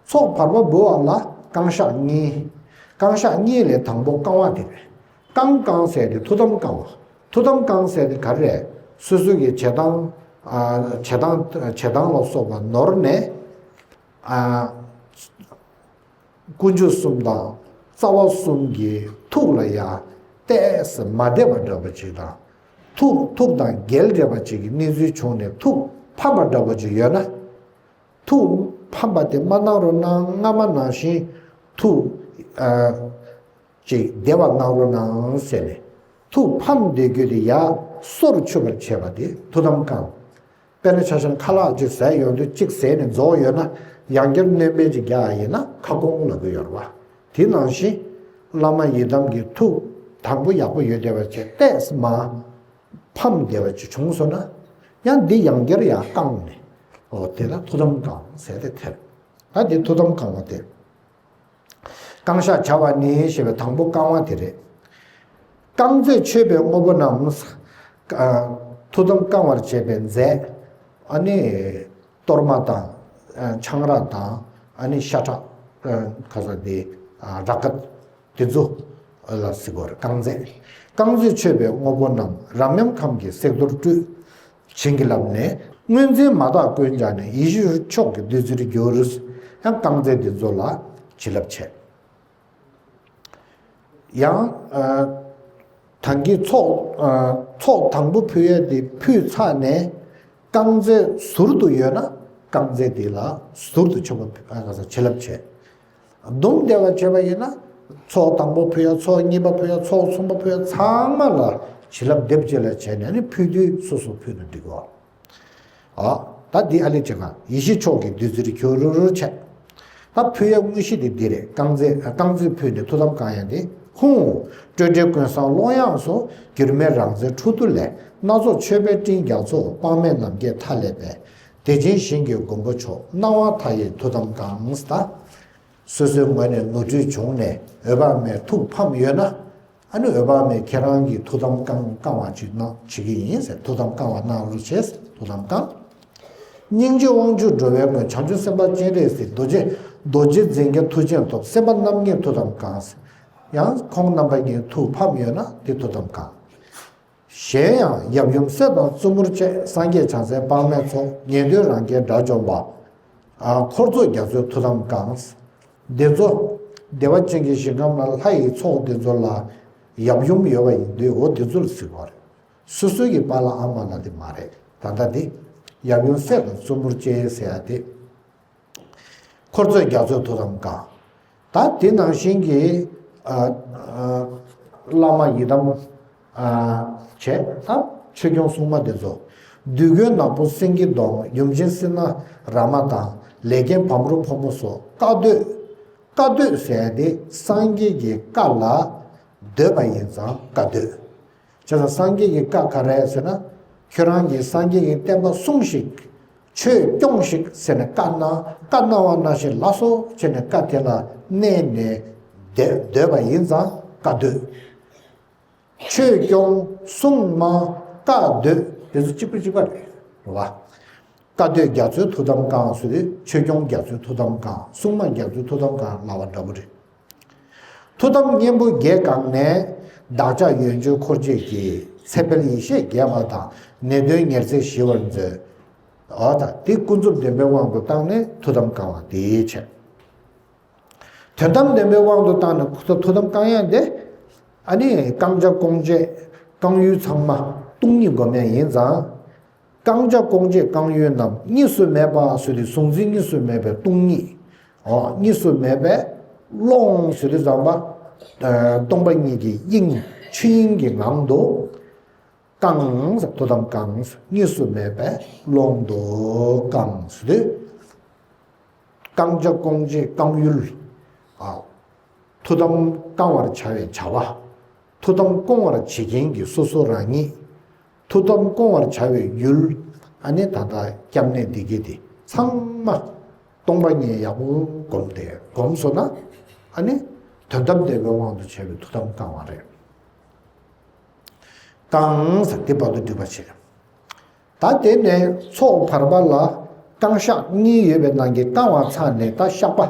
ཚོགས་བར་པ་འབུལ་བ་ལ་བསྐང་བཤགས་གཉིས། བསྐང་བཤགས་གཉིས་ལས་དང་པོ་བསྐང་བ་དེ་རེད། བསྐང་བསྐང་ཟེར་ཏེ་ཐུགས་དམ་བསྐང་བ། ཐུགས་དམ་བསྐང་ཟེར་ཏེ་ག་རེ་རེད། སོ་སོ་གི་བྱེད་སྟངས། ཨ། བྱེད་སྟངས་བྱེད་སྟངས་ལ་སོགས་པ་ནོར་ནས། ཨ། དཀོན་མཆོག་གསུམ་དང་རྩ་བ་གསུམ་གྱི་ཐུགས་ལ་ཡང་ཏོག་ཙམ་མ་བདེ་བ་འདྲ་པོ་ཅིག་དང་། ཐུགས་ཐུགས་དང་འགལ་འདྲ་པོ་ཅིག་གི་གནས་ཚུལ་བྱུང་ནས་ཐུགས་ཕམ་པ་འདྲ་པོ་ཅིག་ཡོད་ན། ཐུགས་ཕམ་པ་དེ་མ་གནང་རོགས་གནང་། སྔ་མ་ནང་བཞིན་ཐུགས། ཨ། ཅིག་བདེ་བ་གནང་རོགས་གནང་ཟེར་ནས། ཐུགས་ཕམ་བསྡད་རྒྱུ་དེ་ཡར་སོར་ཆུད་པར་བྱེད་པ་དེ་ཐུགས་དམ་བསྐང་། དཔེར་ན་ཆ་བཞག་ན་ཁ་ལག་ཅིག་ཟས་ཡོང་དུས་གཅིག་ཟས་ནས་རྫོགས་ཡོད་ན། ཡང་བསྐྱར་སྣོན་པ་ཅིག་རྒྱག་ཡིན་ན་ཁ་སྐོང་ལབ་ཀྱི་ཡོད་རེད་པ། དེ་ནང་བཞིན་བླ་མ་ཡི་དམ་གྱི་ཐུགས་དང་པོ་ཡག་པོ་ཡོད་བསྡད་པ་བྱས་ཏོག་ཙམ་མ་ཕམ་བསྡད་པ་ཅིག་བྱུང་སོང་ན། ཡང་འདི་ཡང་བསྐྱར་ཡར་བསྐང་ནས། འོ་དེ་ལ་ཐུགས་དམ་བསྐང་ཟེར་ཏེ་དེ་རེད། ད་འདི་ཐུགས་དམ་བསྐང་བ་དེ། བསྐང་བཤགས་བྱ་བ་ནི་ཞེས་པའི་དང་པོ་བསྐང་བ་དེ་རེད། བསྐང་རྫས་མཆོད་པའི་དངོས་པོ་རྣམས། ཨ། ཐུགས་དམ་བསྐང་བར་བྱེད་པའི་རྫས། ཨ་ནི། གཏོར་མ་དང་། ཆང་རག་དང་། ཨ་ནི་ཤ་ཁྲག་ཨ། ཁ་ས་དེ། ཨ། རག་ག་དེ་ཚོ་ལ་ཟེར་གོ་རེད། བསྐང་རྫས། བསྐང་རྫས་མཆོད་པའི་དངོས་པོ་རྣམས་རབ་ཉམས་ཁམས་ཀྱི་བསྲེག་གཏོར་སྤྲུལ། བྱིན་གྱིས་བརླབས་ནས། དངོས་འཛིན་མ་དག་ཀུན་སྦྱངས་ནས། ཡེ་ཤེས་མཆོག་གི་བདུད་རྩིར་གྱུར། ཡང་བསྐང་རྫས་འདི་ཚོ་ལ་བྱིན་རླབས་བྱས། ཡང་། ཨ། ད་གིན་ཚོགས། ཨ། ཚོགས་དང་པོ་ཕུལ་ཡས་དེ་ཕུལ་ཚར་ནས་བསྐང་རྫས་ཟུར་དུ་ཡོད་ན་བསྐང་རྫས་དེ་ལ་ཟུར་དུ་མཆོད་པ། ཨ། བྱིན་རླབས་བྱས། བསྡོམས་བསྡད་པ་བྱས་པ་ཡིན་ན། ཚོགས་དང་པོ་ཕུལ་ཡ། ཚོགས་གཉིས་པ་ཕུལ་ཡ། ཚོགས་གསུམ་པ་ཕུལ་ཡ། ཚང་མ་ལ་བྱིན་རླབས་སྡེབ་གཅིག་ལ་བྱས་ནས་ནི་ཕུལ་དུས་སོ་སོ་ཕུལ་ན་འགྲིག་གོ། ཨ། ད་འདི་ཨ་ལས་བྱེད་ག་ཡེ་ཤེས་མཆོག་གི་བདུད་རྩིར་གྱུར་བྱས། ད་ཕུལ་ཡ་དངོས་གཞི་དེ་འདི་རེད། བསྐང་རྫས། བསྐང་རྫས་ཕུལ་ནས་ཐུགས་དམ་བསྐང་ཡ་དེ། ཧཱུྃ། སྤྲོས་བྲལ་ཀུན་བཟང་ཀློང་ཡངས་སུ། འགྱུར་མེད་རང་རྩལ་འཕྲོ་འདུ་ལས། སྣ་ཚོགས་མཆོད་པའི་སྤྲིན་རྒྱ་མཚོ། དཔག་མེད་ནམ་མཁའི་མཐའ་ཀླས་པའི། བདེ་ཆེན་ཞིང་གི་མགོན་པོ་མཆོག་སྣང་བ་མཐའ་ཡས་ཐུགས་དམ་བསྐང་། ད། སོ་སོའི་ངོས་ནས་ནོར་འཁྲུལ་བྱུང་ནས་འོད་དཔག་མེད་ཐུགས་ཕམ་ཡོད་ན། ཨ་ནི་འོད་དཔག་མེད་ཁྱེད་རང་གིས་ཐུགས་དམ་བསྐང་བསྐང་བ་ཅིག་གནང་བྱེད་ཀྱི་ཡིན་ཟེར། ཐུགས་དམ་བསྐང་བ་གནང་རོགས་བྱེད། ཐུགས་དམ་བསྐང་། སྙིང་རྗེ་དབང་ཕྱུག་འགྲོ་བའི་མགོན། བྱང་ཆུབ་སེམས་དཔའ་སྤྱན་རས་གཟིགས། རྡོ་རྗེ། རྡོ་རྗེ་འཛིན་མཁན་མཐུ་ཆེན་ཐོབ། སེམས་དཔའ་རྣམ་གཉིས་ཐུགས་དམ་བསྐང་། ཡང་ཁོང་རྣམ་པ་གཉིས་ཐུགས་ཕམ་ཡོད་ན་དེ་ཐུགས་དམ་བསྐང་། གཞན་ཡང་ཡབ་ཡུམ་སྲས་དང་བཙུན་མོར་བཅས། སངས་རྒྱས་བྱང་སེམས་དཔག་མེད་ཚོགས། ཉན་ཐོས་རང་རྒྱལ་དགྲ་བཅོམ་པ། ཨ། འཁོར་ཚོགས་རྒྱ་མཚོའི་ཐུགས་དམ་བསྐང་། འདི་ཚོ་བདེ་བ་ཅན་གྱི་ཞིང་ཁམས་ལ་ལྷ་ཡི་ཚོགས་འདི་ཚོ་ལ་ཡབ་ཡུམ་ཡོད་པ་ཡིན་དུས། འོ་འདི་ཚོ་ལ་ཟེར་བ་རེད། སོ་སོ་གི་པཱ་ལགས་ཨ་མ་ལགས་དེ་མ་རེད། ད་ལྟ་འདི་ཡབ་ཡུམ་སྲས་དང་བཙུན་མོར་བཅས་ཟེར་ཡ་དེ། འཁོར་ཚོགས་རྒྱ་མཚོའི་ཐུགས་དམ་བསྐང་། ད་དེ་ནང་བཞིན་གྱི། ཨ། ཨ། བླ་མ་ཡི་དམ། ཨ། བྱས། ད་ཆོས་སྐྱོང་སྲུང་མ་དེ་ཚོ། བདུད་མགོན་ནག་པོ་སེང་གེ་གདོང་། ཡུམ་ཆེན་སི་ན་ར་མ་དང་། ལས་མཁན་བམ་རོ་ཕོ་མོ་སོགས། བཀའ་སྡོད། བཀའ་སྡོད་ཟེར་ཡ་དེ་སངས་རྒྱས་ཀྱི་བཀའ་ལ་སྡོད་པ་ཡིན་ཙང་བཀའ་སྡོད། བྱས་ཙང་སངས་རྒྱས་ཀྱི་བཀའ་ག་རེ་ཟེར་ན། ཁྱོད་རང་གིས་སངས་རྒྱས་ཀྱི་བསྟན་པ་སྲུངས་ཤིག་ཆོས་སྐྱོངས་ཤིག་ཟེར་ནས་བཀའ་གནང་། བཀའ་གནང་བ་ནང་བཞིན་ལགས་སོ་བྱས་ནས་བཀའ་དེ་ལ་གནས་ནས་བསྡད་སྡོད་པ་ཡིན་ཙང་བཀའ་སྡོད། ཆོས་སྐྱོང་སྲུང་མ་བཀའ་སྡོད་དེ་ཚོ་གཅིག་པ་གཅིག་པ་རེད། རེད་བ། བཀའ་སྡོད་རྒྱ་མཚོའི་ཐུགས་དམ་བསྐང་ཟེར་དུས་ཆོས་སྐྱོང་རྒྱ་མཚོའི་ཐུགས་དམ་བསྐང་། སྲུང་མ་རྒྱ་མཚོའི་ཐུགས་དམ་བསྐང་ལབ་པ་འདྲ་པོ་རེད། ཐུགས་དམ་གཉན་པོ་བརྒྱད་བསྐངས་ནས། བདག་ཅག་ཡོན་མཆོད་འཁོར་བཅས་ཀྱི། ཚེ་འཕེལ་ཡེ་ཤེས་རྒྱས་པ་དང་། ནད་གདོན་ཉེར་འཚེ་ཞི་བར་མཛོད། འོ་ད་དེ་ཀུན་རྫོབ་བདེན་པའི་དབང་དུ་བཏང་ནས་ཐུགས་དམ་བསྐང་བ་དེའི་ཆེད། དོན་དམ་བདེན་པའི་དབང་དུ་བཏང་ནས་ཐུགས་དམ་བསྐང་ཡ་དེ། ཨ་ནི་བསྐང་བྱ་སྐོང་བྱེད་བསྐང་ཡུལ་ཚང་མ་སྟོང་ཉིད་སྒོམ་ཡ་ཡིན་ཙང་། བསྐང་བྱ་སྐོང་བྱེད་བསྐང་ཡུལ་རྣམས་གཉིས་སུ་མེད་པ་ཟེར་དུས་གཟུང་འཛིན་གཉིས་སུ་མེད་པའི་སྟོང་ཉིད། འོ། གཉིས་སུ་མེད་པའི་ཀློང་ཟེར་དུས་ཙམ་པ། ཨ། སྟོང་པ་ཉིད་ཀྱི་དབྱིངས་ཆོས་དབྱིངས་ཀྱི་ངང་དུ། བསྐང་ཟེར། ཐུགས་དམ་བསྐང་ཟེར། གཉིས་སུ་མེད་པའི་ཀློང་དུ་བསྐང་ཟེར་དུས། བསྐང་བྱ་སྐོང་བྱེད་བསྐང་ཡུལ། ཨ། ཐུགས་དམ་ བསྐང་བར་བྱ་བའི་བྱ་བ། ཐུགས་དམ་སྐོང་བར་བྱེད་མཁན་གྱི་སོ་སོ་རང་ཉིད། ཐུགས་དམ་སྐོང་བར་བྱ་བའི་ཡུལ། ཨ་ནི་ད་ལྟ་སྐྱབས་གནས་འདི་གི་དེ་ཚང་མ་སྟོང་པ་ཉིད་ཡག་པོ་བསྒོམས་ཏེ་བསྒོམས་སོང་ན། ཨ་ནི་དོན་དམ་བདེན་པའི་དབང་དུ་བྱས་པའི་ཐུགས་དམ་བསྐང་བ་རེད། བསྐང་ཟེར་དེ་བར་དུ་སྒྲུབ་པ་བྱེད། ད་དེ་ནས་ཚོགས་བར་པ་ལ་བསྐང་བཤགས་གཉིས་ཡོད་པའི་ནང་གི་བསྐང་བ་ཚར་ནས་ད་བཤགས་པ།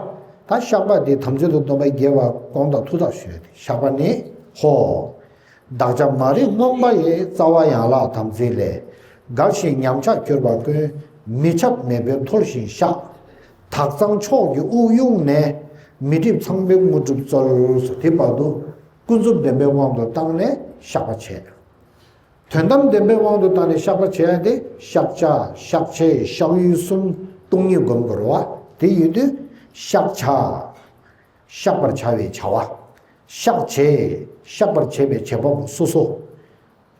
ད་བཤགས་པ་དེ་དམ་ཚིག་དང་སྡོམ་པ་དགེ་བ་སྐོང་དང་མཐུ་དག་ཞུས་ཏེ་བཤགས་པ་ནི། ཧོ། བདག་ཅག་མ་རིག་རྨོངས་པ་ཡི། རྩ་བ་ཡན་ལག་དམ་ཚིག་ལས། འགལ་ཞིང་ཉམས་ཆག་གྱུར་པ་ཀུན། མི་འཆབ་མེད་པའི་མཐོལ་ཞིང་བཤགས། དག་གཙང་ཕྱོགས་ཀྱི་དབུགས་དབྱུང་ནས། མི་འགྲིབ་ཚངས་པའི་དངོས་གྲུབ་སྩོལ། དེ་བར་དུ་ཀུན་རྫོབ་བདེན་པའི་དབང་དུ་བཏང་ནས་བཤགས་པ་བྱས། དོན་དམ་བདེན་པའི་དབང་དུ་བཏང་ནས་བཤགས་པ་བྱེད་ཡ་དེ་བཤགས་བྱ་བཤགས་བྱེད་བཤགས་ཡུལ་གསུམ་སྟོང་ཉིད་སྒོམ་དགོས་རེད་བ། དེ་ཡོད་དུས་བཤགས་བྱ། བཤགས་པར་བྱ་བའི་བྱ་བ། བཤགས་བྱེད་བཤགས་པར་བྱེད་པའི་བྱེད་པ་པོ་སོ་སོ།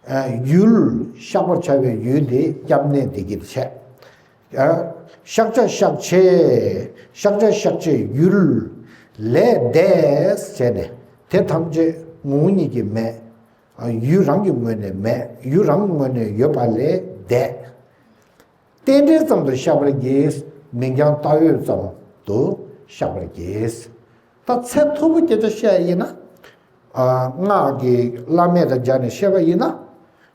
ཨ། ཡུལ་བཤགས་པར་བྱ་བའི་ཡུལ་དེ་སྐྱབས་གནས་འདི་གིས་བྱས། ཨ། བཤགས་བྱ་བཤགས་བྱེད་བཤགས་བྱ་བཤགས་བྱེད་ཡུལ་ལས་འདས་བྱས་ནས་དེ་ཐམས་ཅད་ངོ་བོ་ཉིད་ཀྱིས་མེད། ཡུལ་རང་གི་ངོས་ནས་མེད། ཡུལ་རང་གི་ངོས་ནས་ཡོད་པ་ལས་འདས། རྟེན་འབྲེལ་ཙམ་དུ་བཤགས་པར་གྱིས། མིང་རྐྱང་བཏགས་ཡོད་ཙམ་དུ་བཤགས་པར་གྱིས། ད་ཚད་མཐོ་པོ་སྐད་ཆ་བཤད་ཡ་ཡིན་ན། ཨ། སྔགས་ཀྱི་བླ་མེད་དང་སྦྱར་ནས་བཤད་པ་ཡིན་ན།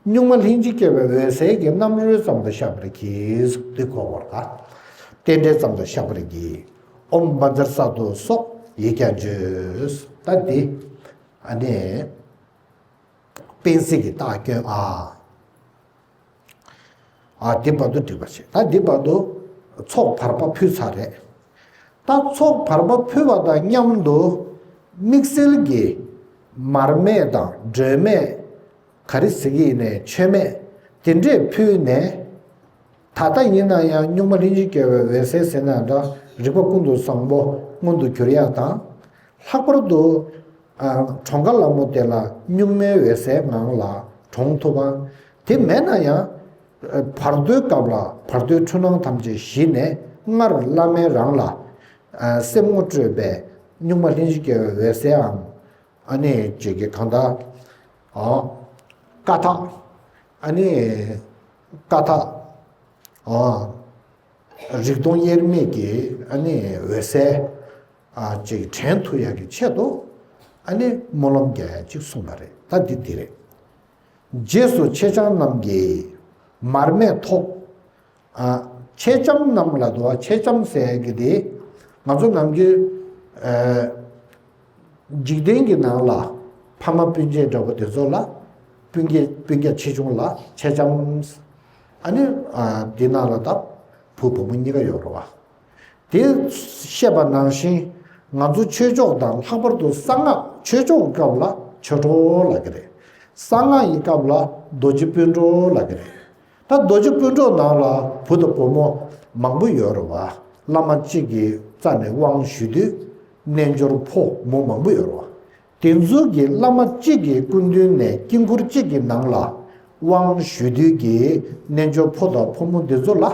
གཉུག་མ་ལྷན་ཅིག་སྐྱེས་པའི་འོད་གསལ་གྱི་རྣམ་རོལ་ཙམ་དུ་བཤགས་པར་གྱིས། འདི་གོ་བར་ག་རྟེན་འབྲེལ་ཙམ་དུ་བཤགས་པར་གྱིས། ཨོཾ་བཛྲ་སཏྭ་སོགས་ཡིག་བརྒྱ་བརྗོད། ད་འདི། ཨ་ནི། པཎ་གཟིགས་ཀྱི་རྟགས་སྐྱོན་ཨ། ཨ། འདི་བར་དུ་འགྲིག་པ་བྱེད། ད་འདི་བར་དུ་ཚོགས་བར་པ་ཕུལ་ཚར་རེད། ད་ཚོགས་བར་པ་ཕུལ་བ་དང་མཉམ་དུ་དམིགས་བསལ་གྱི་མར་མེ་དང་སྒྲོན་མེ། ག་རེ་ཟེར་གྱི་ཡིན་ནའི་མཆོད་མེ་དེ་འདྲས་ཕུལ་ནས། ད་ལྟ་ཡིན་ན་ཡང་གཉུག་མ་ལྷན་ཅིག་སྐྱེས་པའི་འོད་གསལ་ཟེར་ན་འདྲ། རིག་པ་ཀུན་ཏུ་བཟང་པོ་མངོན་དུ་གྱུར་ཡག་དང་། ལྷག་པར་དུ། ཨ། གྲངས་ཀ་ལ་མོ་དེ་ལ་གཉུག་མའི་འོད་གསལ་ངང་ལ་གྲོངས་ཐུབ་པ། དེ་མེད་ན་ཡང་། ཨ། བར་དོའི་སྐབས་ལ་བར་དོའི་འཁྲུལ་སྣང་ཐམས་ཅད་ཞི་ནས་སྔར་བླ་མའི་རང་ལ། ཨ། སེམས་ངོ་སྤྲོད་པའི་གཉུག་མ་ལྷན་ཅིག་སྐྱེས་པའི་འོད་གསལ་འམ། ཨ་ནི་ཅིག་གི་གང་ལྟར། ཨ། ཀ་དག་ཨ་ནི་ཀ་དག་ཨ། རིག་སྟོང་དབྱེར་མེད་ཀྱི་ཨ་ནི་འོད་གསལ། ཨ། ཅིག་དྲན་ཐུབ་ཡག་གི་ཆེད་དུ། ཨ་ནི་སྨོན་ལམ་རྒྱག་ཡག་ཅིག་གསུངས་པ་རེད། ད་འདི་འདི་རེད། རྗེས་སུ་མཆེད་ལྕམ་རྣམས་ཀྱིས་མར་མེ་ཐོགས། ཨ། མཆེད་ལྕམ་རྣམས་ལ་དུ་བ། མཆེད་ལྕམ་ཟེར་གི་དེ་ང་ཚོ་ནམ་རྒྱུན། ཨ། འཇིག་རྟེན་གྱི་ནང་ལ་ཕ་མ་སྤུན་མཆེད་འདྲ་པོ་དེ་ཚོ་ལ་སྤུན་ཀྱག་སྤུན་ཀྱག་ཆེ་ཆུང་ལ་མཆེད་ལྕམ། ཨ་ནི། ཨ། འདི་ནང་ལ་ད་བུ་བུ་མོ་གཉིས་ཀ་ཡོད་རེད་བ། དེ་བཤད་པ་ནང་བཞིན་ང་ཚོ་ཆོས་ཕྱོགས་དང་ལྷག་པར་དུ་གསང་སྔགས་ཆོས་ཕྱོགས་སྐབས་ལ་ཆོས་གྲོགས་ལབ་ཀྱི་རེད། གསང་སྔགས་ཡི་སྐབས་ལ་རྡོ་རྗེ་སྤུན་གྲོགས་ལབ་ཀྱི་རེད། ད་རྡོ་རྗེ་སྤུན་གྲོགས་ནང་ལ་བུ་དང་བུ་མོ་མང་པོ་ཡོད་རེད་བ། བླ་མ་གཅིག་གི་རྩ་ནས་དབང་ཞུ་དུས་རྣལ་འབྱོར་ཕོ་མོ་མང་པོ་ཡོད་རེད་བ། དེ་ཚོ་གི་བླ་མ་གཅིག་གི་སྐུ་མདུན་ནས་དཀྱིལ་འཁོར་གཅིག་གི་ནང་ལ་དབང་ཞུ་དུས་ཀྱི་རྣལ་འབྱོར་ཕོ་དང་ཕོ་མོ་འདི་ཚོ་ལ་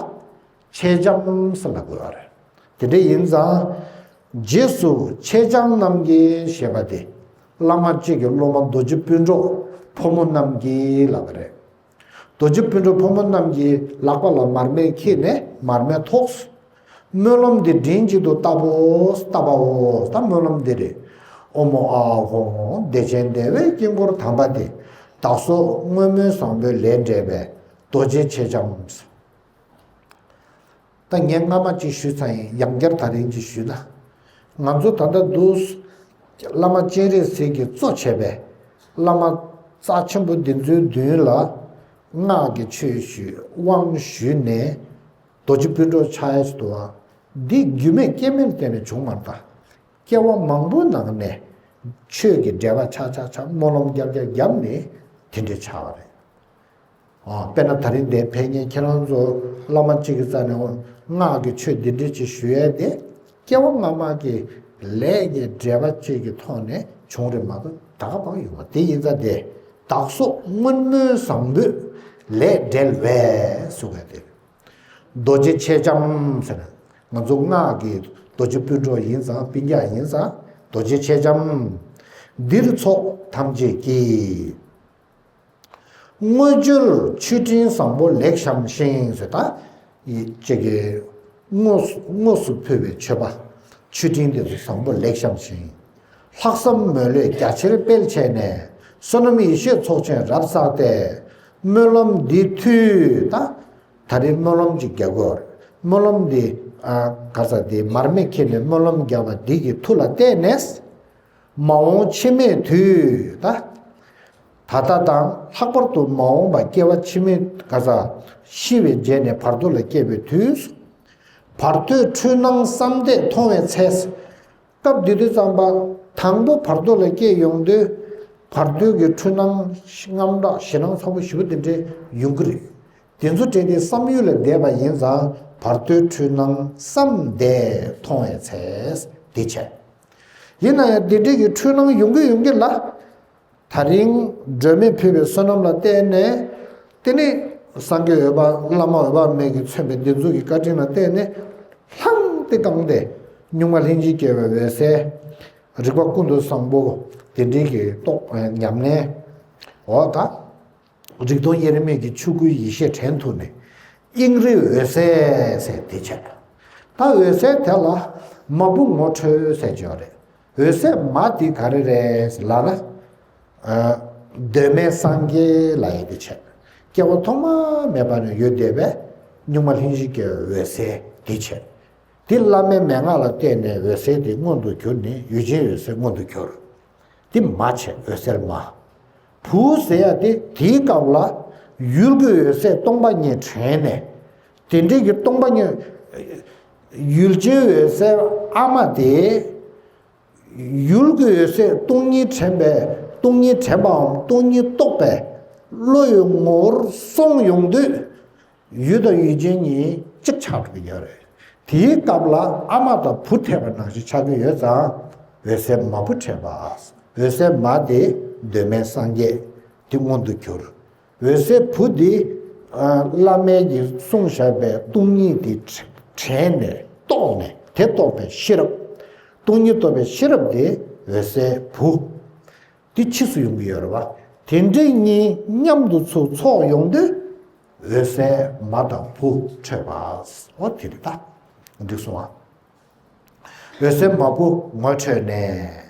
མཆེད་ལྕམ་ཟེར་ལབ་དགོས་པ་རེད། དེ་འདྲ་ཡིན་ཙང་། རྗེས་སུ་མཆེད་ལྕམ་རྣམས་ཀྱིས་ཞེས་པ་དེ་བླ་མ་གཅིག་གི་སློབ་མ་རྡོ་རྗེ་སྤུན་གྲོགས་ཕོ་མོ་རྣམས་ཀྱིས་ལབ་པ་རེད། རྡོ་རྗེ་སྤུན་གྲོགས་ཕོ་མོ་རྣམས་ཀྱིས་ལག་པ་ལ་མར་མེ་འཁྱེར་ནས་མར་མེ་ཐོགས། སྨོན་ལམ་འདི་མགྲིན་གཅིག་ཏུ་བཏབ་བོ། བཏབ་པའོ། ད་སྨོན་ལམ་འདི་རེད། ཨོཾ་ཨཱཿཧཱུྃ་བདེ་ཆེན་བདེ་བའི་དཀྱིལ་འཁོར་དམ་པ་སྟེ། བདག་སོགས་བསྔོ་སྨོན་བཟང་པོའི་ལས་འབྲས་པའི། རྡོ་རྗེ་མཆེད་ལྕམ། ད་ངས་སྔ་མ་གཅིག་ཞུས་ཚར་ཡིན། ཡང་བསྐྱར་ད་རིང་གཅིག་ཞུས་ན། ང་ཚོ་ད་ལྟ་འདུག་བླ་མ་སྤྱན་རས་གཟིགས་ཀྱིས་གཙོ་བྱས་པའི་བླ་མ་རྩ་ཆེན་པོ་འདི་ཚོའི་མདུན་ལ་སྔགས་ཀྱི་ཆོས་ཞུས། དབང་ཞུས་ནས་རྡོ་རྗེ་སྤུན་གྲོགས་ཆགས་ཡ་ཞིག་འདུག་བ། འདི་རྒྱུ་མེད་རྐྱེན་མེད་བརྟེན་ནས་བྱུང་མ་རེད་ད། སྐྱེ་བ་མང་པོའི་ནང་ནས་ཆོས་ཀྱི་འབྲེལ་བ་ཆགས་ཆགས་ཆགས་སྨོན་ལམ་རྒྱབ་རྒྱབ་རྒྱབ་ནས་དེ་འདྲས་ཆགས་པ་རེད། ཨ། དཔེར་ན་ད་རིང་འདིར་ཕེབས་མཁན་ཁྱེད་རང་ཚོ་བླ་མ་གཅིག་གི་རྩ་ནས་སྔགས་ཀྱི་ཆོས་འདི་འདྲས་ཅིག་ཞུ་ཡས་དེ་སྐྱེ་བ་སྔ་མ་གི་ལས་ཀྱི་འབྲེལ་བ་གཅིག་གི་ཐོག་ནས་བྱུང་རེད་མ་གཏོགས་ད་ག་པར་ཡོང་བ་དེ་ཡིན་ཙང་དེ་བདག་སོགས་བསྔོ་སྨོན་བཟང་པོའི་ལས་འབྲེལ་བས་གསུངས་པ་དེ། རྡོ་རྗེ་མཆེད་ལྕམ་ཟེར་ན་ང་ཚོ་སྔགས་ཀྱི་རྡོ་རྗེ་སྤུན་གྲོགས་ཡིན་ཙང་སྤུན་ཀྱག་ཡིན་ཙང་རྡོ་རྗེ་མཆེད་ལྕམ། འདིར་ཚོགས་ཐམས་ཅད་ཀྱིས། དངོས་འབྱོར་མཆོད་སྤྲིན་བཟང་པོ་ལེགས་བཤམས་ཤིང་ཟེར། ད་ཅིག་གི་དངོས་སུ་དངོས་སུ་ཕུལ་བའི་མཆོད་པ། མཆོད་སྤྲིན་དེ་ཚོ་བཟང་པོ་ལེགས་བཤམས་ཤིང་། ལྷག་བསམ་མོས་བློས་རྒྱ་ཆེར་སྤེལ་བྱས་ནས། བསོད་ནམས་ཡེ་ཤེས་ཚོགས་ཆེན་རབ་བསགས་ཏེ། སྨོན་ལམ་འདི་མཐུས། ད་ད་རེས་སྨོན་ལམ་ཅིག་རྒྱག་དགོས། སྨོན་ལམ་འདི་ཨ་ག་ས་འདི་མར་མེ་ཁྱེར་ནས་སྨོན་ལམ་རྒྱག་པ་འདི་གི་མཐུ་ལ་བརྟེན་ནས། མ་འོངས་འཆི་མེད་དུས། ད་ད་ལྟ་དང་ལྷག་པར་དུ་མ་འོངས་པ་སྐྱེ་བ་འཆི་མེད་ག་ས་ཤི་བའི་རྗེས་ནས་བར་དོ་ལ་སྐྱེ་བའི་དུས་སུ། བར་དོའི་འཁྲུལ་སྣང་བསམ་འདས་མཐོང་བའི་ཚེ། སྐབས་འདི་དུས་ཙམ་པ་དང་པོ་བར་དོ་ལ་སྐྱེས་ཡོང་དུས། བར་དོའི་གི་འཁྲུལ་སྣང་དངངས་སྐྲག་ཞེད་སྣང་ཚ་པོ་ཞེ་པོ་དེ་འདྲས་ཡོང་གི་རེད། དེ་ཚོ་བྲལ་ཏེ་བསམ་ཡུལ་ལ་བསྡད་པ་ཡིན་ཙང་བར་དོའི་འཁྲུལ་སྣང་བསམ་འདས་མཐོང་བའི་ཚེ། དེ་བྱས། ཡིན་ན་ཡང་དེ་འདྲའི་གི་འཁྲུལ་སྣང་ཡོང་གི་ཡོང་གི་ལ། ད་རིང་སྒྲོལ་མས་ཕུལ་བའི་བསོད་ནམས་ལ་བརྟེན་ནས། དེ་ནས་སངས་རྒྱས་འོད་དཔག་བླ་མ་འོད་དཔག་མེད་ཀྱིས་མཚོན་པའི་བདེན་ཚུལ་གྱི་བཀའ་དྲིན་ལ་བརྟེན་ནས། ལྷང་དེ་གང་སྟེ་གཉུག་མ་ལྷན་ཅིག་སྐྱེས་པའི་འོད་གསལ། རིག་པ་ཀུན་ཏུ་བཟང་པོ་དེ་འདྲའི་གི་རྟོགས་ཉམས་ལེན། འོ་ད། རིག་སྟོང་དབྱེར་མེད་ཀྱི་ཆོས་སྐུའི་ཡེ་ཤེས་དྲན་ཐུབ་ནས། དབྱིངས་རིག་འོད་གསལ་ཟེར་དེ་བྱས། ད་འོད་གསལ་དེ་ལ་མ་བུ་ངོ་འཕྲོད་ཟེར་གྱི་ཡོད་རེད། འོད་གསལ་མ་དེ་ག་རེ་རེད་ལབ་ན། ཨ། གདོད་མའི་སངས་རྒྱས་ལབ་ཡ་དེ་བྱས། སྐྱེ་བ་ཐོག་མ་མེད་པ་ནས་ཡོད་བསྡད་པའི་གཉུག་མ་ལྷན་ཅིག་སྐྱེས་པའི་འོད་གསལ་དེ་བྱས། དེ་བླ་མའི་མན་ངག་ལ་བརྟེན་ནས་འོད་གསལ་དེ་མངོན་དུ་གྱུར་ནས་ཡུལ་ཅན་འོད་གསལ་མངོན་དུ་གྱུར། དེ་མ་བྱས་འོད་གསལ་མ། བུ་ཟེར་ཡ་དེ་དེའི་སྐབས་ལ་ཡུལ་གྱི་འོད་གསལ་སྟོང་པ་ཉིད་དྲན་ནས། དེ་འདྲའི་གི་སྟོང་པ་ཉིད། ཡུལ་ཅན་འོད་གསལ་ཨ་མ་དེ། ཡུལ་གྱི་འོད་གསལ་སྟོང་ཉིད་དྲན་པའི། སྟོང་ཉིད་དྲན་པའམ་སྟོང་ཉིད་རྟོགས་པའི་བློ་ཡི་ངོ་བོར་སོང་ཡོང་དུས། ཡུལ་དང་ཡུལ་ཅན་གཉིས་གཅིག་ཆགས་འགྲོ་གི་ཡོད་རེད། དེའི་སྐབས་ལ་ཨ་མ་དང་བུ་འཕྲད་པ་ནང་བཞིན་ཆགས་ཀྱི་ཡོད་ཙང་། འོད་གསལ་མ་བུ་འཕྲད་པ། འོད་གསལ་མ་དེ་གདོད་མའི་སངས་རྒྱས་དེ་མངོན་དུ་གྱུར། འོད་གསལ་བུ་དེ་ཨ་བླ་མས་ཀྱིས་གསུངས་བཞག་པའི་སྟོང་ཉིད་དེ་དྲན་ནས་རྟོགས་ནས་དེ་རྟོགས་པའི་ཤེས་རབ། སྟོང་ཉིད་རྟོགས་པའི་ཤེས་རབ་དེ་འོད་གསལ་བུ། དེ་ཕྱིས་སུ་ཡོང་གི་ཡོད་རེད་བ། དེ་འདྲའི་གཉིས་མཉམ་དུ་ཚུར་ཚོགས་ཡོང་དུས། འོད་གསལ་མ་དང་བུ་འཕྲད་པ། འོ་དེ་རེད་ད། འགྲིག་སོང་ཨ། འོད་གསལ་མ་བུ་ངོ་འཕྲོད་ནས།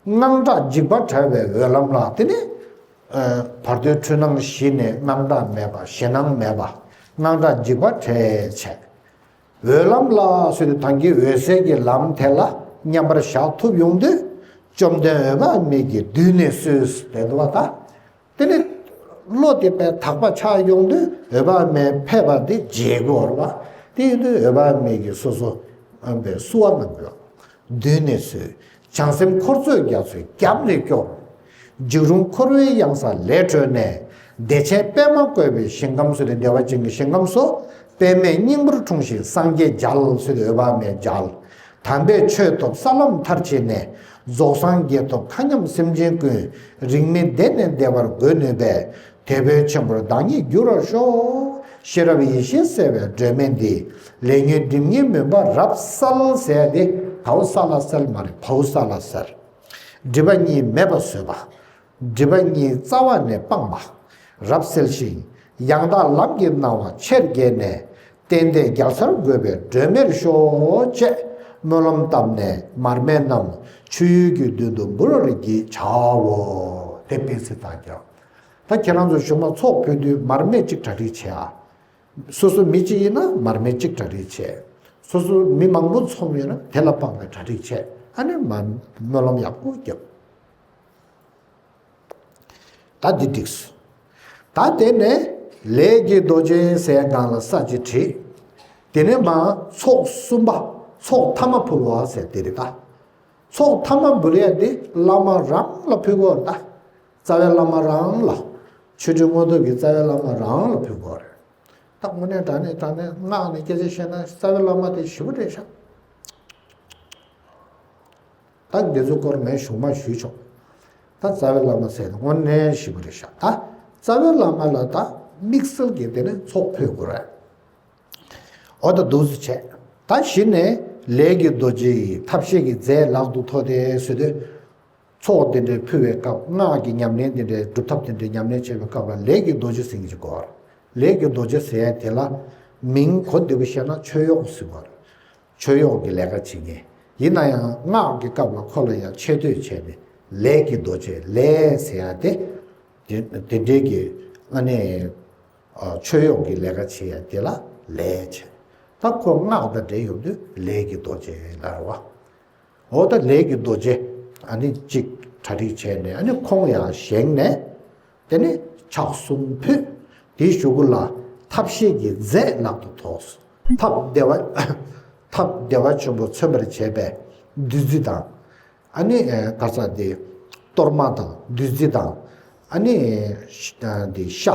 དངངས་སྐྲག་འཇིགས་པ་བྲལ་བའི་འོད་ལམ་ལ། དེ་ནི་ཨ་བར་དོའི་འཁྲུལ་སྣང་ཞི་ནས་དངངས་སྐྲག་མེད་པ། ཞེད་སྣང་མེད་པ། དངངས་སྐྲག་འཇིགས་པ་བྲལ་བྱས། འོད་ལམ་ལ་ཟེར་དུས་ད་གིན་འོད་གསལ་གྱི་ལམ་དེ་ལ་མཉམ་པར་བཞག་ཐུབ་ཡོང་དུས། བཅོམ་ལྡན་འོད་དཔག་མེད་ཀྱིས་མདུན་ནས་གསོལ་ཟེར་དུས་བ་ད། དེ་ནི་བློ་དེ་དཔེ་དག་པ་ཆགས་ཡོང་དུས་འོད་དཔག་མེད་ཕེབས་པ་དེ་མཇལ་དགོས་རེད་བ། དེ་ཡིན་དུས་འོད་དཔག་མེད་ཀྱིས་སོ་སོ་ཨ་བའི་བསུ་བ་གནང་དགོས། མདུན་ནས་གསོལ། བྱང་སེམས་འཁོར་ཚོགས་རྒྱ་མཚོའི་རྒྱབ་ནས་སྐྱོར། འཇིགས་རུང་འཁོར་བའི་གཡང་ས་ལས་གྲོལ་ནས། བདེ་ཆེན་པད་མ་བཀོད་པའི་ཞིང་ཁམས་སུ། དེ་བདེ་བ་ཅན་གྱི་ཞིང་ཁམས་སུ། པདྨའི་སྙིང་པོར་འཁྲུངས་ཤིང་སངས་རྒྱས་མཇལ་ཟེར་དུས་འོད་དཔག་མེད་མཇལ། དམ་པའི་ཆོས་ཐོབ་ས་ལམ་མཐར་ཕྱིན་ནས། རྫོགས་སངས་རྒྱས་ཐོབ་མཁའ་མཉམ་སེམས་ཅན་ཀུན། རིང་མིན་འདི་ནས་བདེ་བར་འགོད་ནུས་པའི། དེ་འཕོས་ཆེན་པོར་བདག་ཉིད་འགྱུར་བར་ཤོག། ཤེས་རབ་ཡེ་ཤེས་གསལ་བའི་སྒྲོན་མེ་འདིས། ལས་ཉོན་སྒྲིབ་གཉིས་མུན་པ་རབ་བསལ་ཟེར་ཏེ། བའོ་ས་ལ་བསལ་མ་རེད། བའོ་ས་ལ་བསལ། སྒྲིབ་པ་གཉིས་མེད་པར་བཟོས་པ། སྒྲིབ་པ་གཉིས་རྩ་བ་ནས་སྤངས་པ། རབ་གསལ་ཞིང་ཡང་དག་ལམ་གྱི་སྣང་བ་ཆེར་རྒྱས་ནས། གཏན་བདེ་རྒྱལ་སར་འགོད་པའི་སྒྲོན་མེར་ཤོག་ཅེས་སྨོན་ལམ་བཏབ་ནས་མར་མེ་རྣམས་མཆོད་ཡུལ་གྱི་མདུན་དུ་འབུལ་བར་བགྱིས་བྱའོ། དེ་སྤེལ་ཚིག་དང་ཀྱང་། ད་ཁྱེད་རང་ཚོ་གཞུག་མ་ཚོགས་ཕུལ་དུས་མར་མེ་གཅིག་གྲ་སྒྲིག་བྱེད་ཨ། སོ་སོ་མི་གཅིག་ཡིན་ན་མར་མེ་གཅིག་གྲ་སྒྲིག་བྱེད། སོ་སོ་མི་མང་པོ་འཛོམས་ཡོད་ན་དེ་ལ་དཔག་པའི་གྲ་སྒྲིག་བྱེད། ཨ་ནི་མ་སྨོན་ལམ་ཡག་པོ་རྒྱབ། ད་འདི་འགྲིགས་སོང་། ད་དེ་ནས་ལས་ཀྱི་རྡོ་རྗེ་ཟེར་སྒང་ལ་ས་གཅིག་བྲིས། དེ་ནས་མ་ཚོགས་གསུམ་པ། ཚོགས་ཐ་མ་ཕུལ་བ་ཟེར་དེ་རེད་ད། ཚོགས་ཐ་མ་འབུལ་ཡ་དེ་བླ་མ་རང་ལ་ཕུལ་དགོས་རེད་ད། རྩ་བའི་བླ་མ་རང་ལ། ཆོས་སྒྲོན་དངོས་གྲུབ་ཀྱི་རྩ་བའི་བླ་མ་རང་ལ་ཕུལ་དགོས་རེད། ད་དངོས་གནས་དྲང་གནས་དྲང་གནས་ངག་ནས་སྐད་ཆ་བཤད་ན་རྩ་བའི་བླ་མ་དེ་ཞེ་པོ་རེད་ཤག་ད་འདི་ཚོ་སྐོར་ངས་གཞུག་མ་ཞུས་ཆོག་ད་རྩ་བའི་བླ་མ་ཟེར་ན་དངོས་གནས་ཞེ་པོ་རེད་ཤག་ད་རྩ་བའི་བླ་མ་ལ་ད་དམིགས་བསལ་གྱི་དེ་ནས་ཚོགས་ཕུལ་དགོས་རེད། འོ་ད་འདུག་སེ་བྱས། ད་གཞི་ནས་ལས་ཀྱི་རྡོ་རྗེ་ཡིས། ཐབས་ཤེས་ཀྱི་རྫས་ལག་ཏུ་ཐོགས་ཏེ་ཟེར་དུས། ཚོགས་དེ་འདྲའི་ཕུལ་བའི་སྐབས། སྔགས་ཀྱི་ཉམས་ལེན་དེ་འདྲའི་སྒྲུབ་ཐབས་དེ་འདྲའི་ཉམས་ལེན་བྱེད་པའི་སྐབས་ལ་ལས་ཀྱི་རྡོ་རྗེ་ཟེར་མཁན་ཅིག་དགོས་པ་རེད། ལས་ཀྱི་རྡོ་རྗེ་ཟེར་ཡ་དེ་ལ་མིང་གོ་བདེ་པོ་བཤད་ན་མཆོད་གཡོག་ཟེར་བ་རེད། མཆོད་གཡོག་གི་ལས་ཀ་བྱེད་མཁན། ཡིན་ན་ཡང་སྔགས་ཀྱི་སྐབས་ལ་ཁོ་ལ་ཡང་ཆེ་བསྟོད་བྱས་ནས་ལས་ཀྱི་རྡོ་རྗེ། ལས་ཟེར་ཡ་དེ་དེ་དེ་འདྲའི་གི་ཨ་ནི་མཆོད་གཡོག་གི་ལས་ཀ་བྱེད་ཡ་དེ་ལ་ལས་བྱེད། ད་ཁོ་སྔགས་དང་འབྲེལ་ཡོང་དུས་ལས་ཀྱི་རྡོ་རྗེ་ལབ་རེད་བ། འོ་ད་ལས་ཀྱི་རྡོ་རྗེ་ཨ་ནི་གཅིག་གྲ་སྒྲིག་བྱས་ནས། ཨ་ནི་ཁོང་ཡང་བཞེངས་ནས། དེ་ནས་ཕྱག་གསུམ་ཕུལ། དེའི་གཞུག་གུ་ལ་ཐབས་ཤེས་ཀྱི་རྫས་ལག་ཏུ་ཐོགས། ཐབས་བདེ་བ། ཐབས་བདེ་བ་ཆེན་པོ་མཚོན་པར་བྱེད་པའི་བདུད་རྩི་དང་། ཨ་ནི་ག་ས་དེ་གཏོར་མ་དང་བདུད་རྩི་དང་། ཨ་ནི་དེ་ཤ།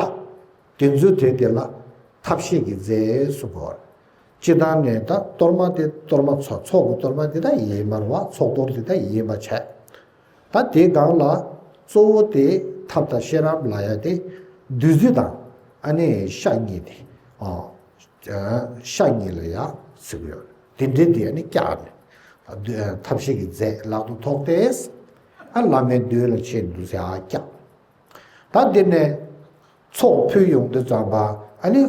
དེ་ཚོའི་དེ་དེ་ལ་ཐབས་ཤེས་ཀྱི་རྫས་སུ་གོ། སྤྱི་བཏང་ནས་ད་གཏོར་མ་དེ། གཏོར་མ་ཚོགས། ཚོགས་ཀྱི་གཏོར་མ་དེ་ད་ཡིན་པ་རེད་བ། ཚོགས་གཏོར་དེ་ད་ཡིན་པ་བྱས། ད་དེའི་སྒང་ལ་གཙོ་བོ་དེ་ཐབས་དང་ཤེས་རབ་ལབ་ཡ་དེ་བདུད་རྩི་དང་ཨ་ནི་ཤ་གཉིས་དེ། ཨོ། ཤ་གཉིས་ལ་ཡ་ཟེར་གི་ཡོད། དེ་འདྲའི་དེ་ཨ་ནི་བཀྱགས་ནས། ཐབས་ཤེས་ཀྱི་རྫས་ལག་ཏུ་ཐོགས་ཏེ། ཨ་བླ་མའི་མདུན་ལ་ཆེད་དུ་ཟེར་ཨ་བཀྱགས། ད་འདི་ནས་ཚོགས་ཕུལ་ཡོང་དུས་ཙམ་པ། ཨ་ནི་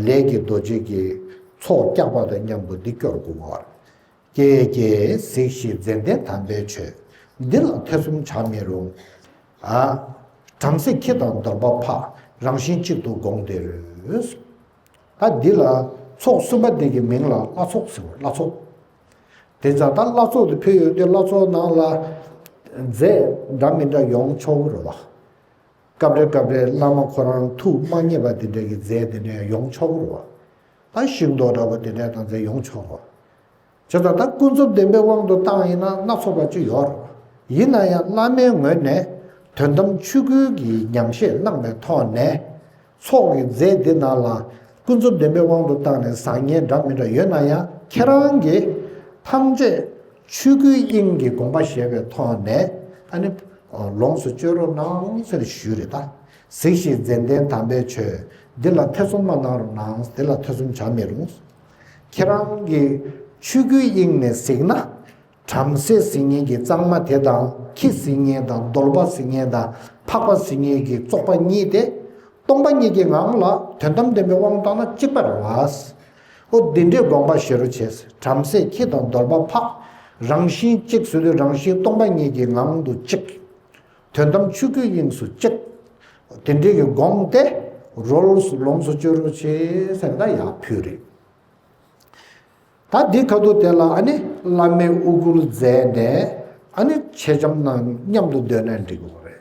ལས་ཀྱི་རྡོ་རྗེ་གི་ཚོགས་བཀྱག་པ་དང་མཉམ་དུ་འདི་སྐྱོར་དགོས་པ། ཀྱེ་ཀྱེ་གཟིགས་ཤིག་མཛེས་ལྡན་དམ་པའི་ཆོས། འདི་ལ་ཐེ་ཚོམ་བྱ་མི་རུང་། ཨ། བྲམ་ཟེ་ཁྱི་དང་གདོལ་པ་ཕག། རང་བཞིན་གཅིག་ཏུ་དགོངས་ཏེ་རོལ། ད་འདི་ལ་ཚོགས་གསུམ་པ་འདི་གི་མིང་ལ་ལྷ་ཚོགས་ཟེར་བ། ལྷ་ཚོགས། དེ་ཙང་ད་ལྷ་ཚོགས་དེ་ཕུལ་ཡོང་དུས་ལྷ་ཚོགས་ནང་ལ་རྫས་འདྲ་མི་འདྲ་ཡོང་ཆོག་གི་རེད་བ། སྐབས་རེ་སྐབས་རེ་བླ་མ་ཁོ་རང་ཐུགས་མ་མཉེས་པ་དེ་འདྲ་གི་རྫས་དེ་འདྲ་ཡོང་ཆོག་གི་རེད་བ། ད་ཤིང་ཏོག་འདྲ་པོ་དེ་འདྲ་དང་རྫས་ཡོང་ཆོག་གི་རེད་བ། བྱས་ཙང་ད་ཀུན་རྫོབ་བདེན་པའི་དབང་དུ་བཏང་ཡིན་ན་སྣ་ཚོགས་པ་ཅིག་ཡོད་རེད་བ། ཡིན་ན་ཡང་བླ་མའི་ངོས་ནས་དོན་དམ་ཆོས་སྐུའི་གི་ཉམས་བཞེས་གནང་བའི་ཐོག་ནས། ཚོགས་ཀྱི་རྫས་འདི་ནང་ལ་ཀུན་རྫོབ་བདེན་པའི་དབང་དུ་བཏང་ནས་བཟང་ངན་འདྲ་མི་འདྲ་ཡོད་ན་ཡང་། ཁྱེད་རང་གིས་ཐམས་ཅད་ཆོས་སྐུའི་དབྱིངས་ཀྱི་དགོངས་པ་བཞེས་པའི་ཐོག་ནས། ཨ་ནི་ལོངས་སུ་སྤྱོད་རོགས་གནང་ཟེར་ཞུས་རེད་ད། གཟིགས་ཤིག་མཛེས་ལྡན་དམ་པའི་ཆོས། འདི་ལ་ཐེ་ཚོམ་མ་གནང་རོགས་གནང་། འདི་ལ་ཐེ་ཚོམ་བྱ་མི་རུང་། ཁྱེད་རང་གིས་ཆོས་སྐུའི་དབྱིངས་ནས་གཟིགས་ན། བྲམ་ཟེ་ཟེར་མཁན་གྱི་གཙང་མ་དེ་དང་། ཁྱི་ཟེར་མཁན་དང་། གདོལ་པ་ཟེར་མཁན་དང་། ཕག་པ་ཟེར་མཁན་གྱི་བཙོག་པ་གཉིས་དེ། སྟོང་པ་ཉིད་ཀྱི་ངང་ལ་དོན་དམ་བདེན་པའི་དབང་བཏང་ན་གཅིག་པ་རེད་བ། ཨོ་འདི་འདྲའི་དགོངས་པ་བཞེས་རོགས་བྱས། བྲམ་ཟེ་ཁྱི་དང་གདོལ་པ་ཕག། རང་བཞིན་གཅིག་ཟེར་དུས་རང་བཞིན་སྟོང་པ་ཉིད་ཀྱི་ངང་དུ་གཅིག། དོན་དམ་ཆོས་སྐུའི་དབྱིངས་སུ་གཅིག། དེ་འདྲའི་གི་དགོངས་ཏེ་རོལ་ལོངས་སུ་སྤྱོད་རོགས་བྱས་ཟེར་ད་ཡར་ཕུལ་རེད། ད་འདི་ཁ་ཐུག་དེ་ལ་ཨ་ནི་བླ་མས་དབུ་སྐུལ་མཛད་ནས། ཨ་ནི་མཆེད་ལྕམ་རྣམས་མཉམ་དུ་སྡོད་ན་འགྲིག་གི་རེད།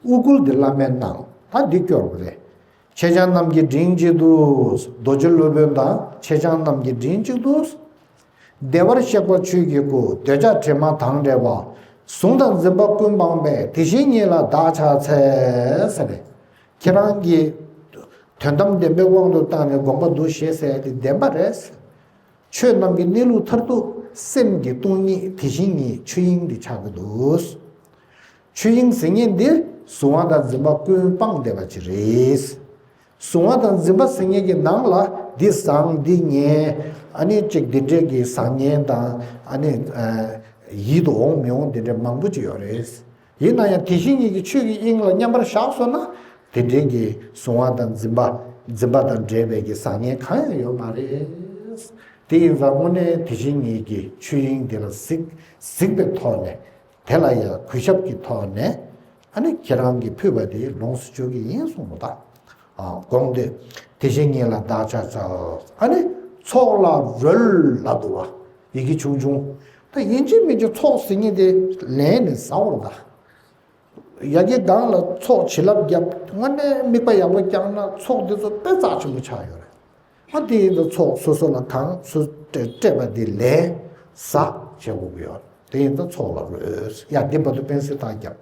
དབུ་སྐུལ་འདི་བླ་མས་གནང་། ད་འདི་སྐྱོར་དགོས་རེད། མཆེད་ལྕམ་རྣམས་ཀྱིས་མགྲིན་གཅིག་ཏུ། རྡོ་རྗེ་སློབ་དཔོན་དང་མཆེད་ལྕམ་རྣམས་ཀྱིས་མགྲིན་གཅིག་ཏུ། བདེ་བར་གཤེགས་པ་ཆོས་ཀྱི་སྐུ། འདོད་ཆགས་དྲི་མ་དང་བྲལ་བ། གཟུང་དང་འཛིན་པ་ཀུན་སྤངས་པའི། དེ་བཞིན་ཉིད་ལ་བདག་ཕྱག་འཚལ་ཟེར་ནས། ཁྱེད་རང་གིས་དོན་དམ་བདེན་པའི་དབང་དུ་བཏང་ནས་དགོངས་པ་འདུག་བཞེས་ཟེར་དེ་བདེན་པ་རེད། ཆོས་རྣམས་ཀྱི་གནས་ལུགས་མཐར་ཐུག་སེམས་ཀྱི་སྟོང་ཉིད་དེ་བཞིན་ཉིད་ཆོས་དབྱིངས་འདི་ཆགས་ཀྱི་འདུག། ཆོས་དབྱིངས་ཟེར་མཁན་འདི་གཟུང་བ་དང་འཛིན་པ་ཀུན་སྤངས་བསྡད་པ་ཅིག་རེད། གཟུང་བ་དང་འཛིན་པ་ཟེར་མཁན་གྱི་ནང་ལ་འདི་བཟང་འདི་ངན། ཨ་ནི་ཅིག་འདི་འདྲས་ཀྱི་བཟང་ངན་དང་། ཨ་ནི་ཡིད་དུ་འོང་མི་འོང་འདི་འདྲས་མང་པོ་ཅིག་ཡོད་རེད། ཡིན་ན་ཡང་དེ་བཞིན་ཉིད་ཀྱི་ཆོས་ཀྱི་དབྱིངས་ལ་མཉམ་པར་བཞག་སོང་ན། དེ་འདྲའི་གི་གཟུང་བ་དང་འཛིན་པ། འཛིན་པ་དང་འབྲེལ་བའི་གི་བཟང་ངན་གང་ཡང་ཡོད་མ་རེད། དེ་ཡིན་ཙང་དངོས་གནས་དེ་བཞིན་ཉིད་ཀྱི་ཆོས་དབྱིངས་དེ་ལ་གཟིགས། གཟིགས་པའི་ཐོག་ནས། དེ་ལ་ཡང་གུས་ཞབས་ཀྱི་ཐོག་ནས། ཨ་ནི་ཁྱེད་རང་གིས་ཕུལ་བ་དེ་ལོངས་སུ་སྤྱོད་ཀྱི་ཡིན་གསུངས་པ་དང་། དགོངས་ཏེ། དེ་བཞིན་ཉིད་ལ་བདག་ཕྱག་འཚལ། ཨ་ནི་ཚོགས་ལ་རོལ་ལབ་འདུག་བ། ཡི་གེ་ཆུང་ཆུང་། ད་ཡིན་གཅིག་མིན་གཅིག་ཚོགས་ཟེར་མཁན་དེ་ལན་ནས་ཟ་བར་གདའ། ཡ་གི་སྒང་ལ་ཚོགས་བྱིན་རླབས་བརྒྱབ། དངོས་གནས་དམིགས་པ་ཡག་པོ་བསྐྱངས་ན་ཚོགས་འདི་ཚོ་དཔེ་རྩ་ཆེན་པོ་ཆགས་ཡོད་རེད། ཨ་དེ་ཡིན་ཙང་ཚོགས་སོ་སོ་ལ་གང་སུ་སྤྲད་པ་དེ་ལན་ཟ་བྱེད་དགོས་ཀྱི་ཡོད་རེད། དེ་ཡིན་ཙང་ཚོགས་ལ་རོལ། ཡ་འདི་བར་དུ་དཔེ་སྲིད་ཐག་བརྒྱབ།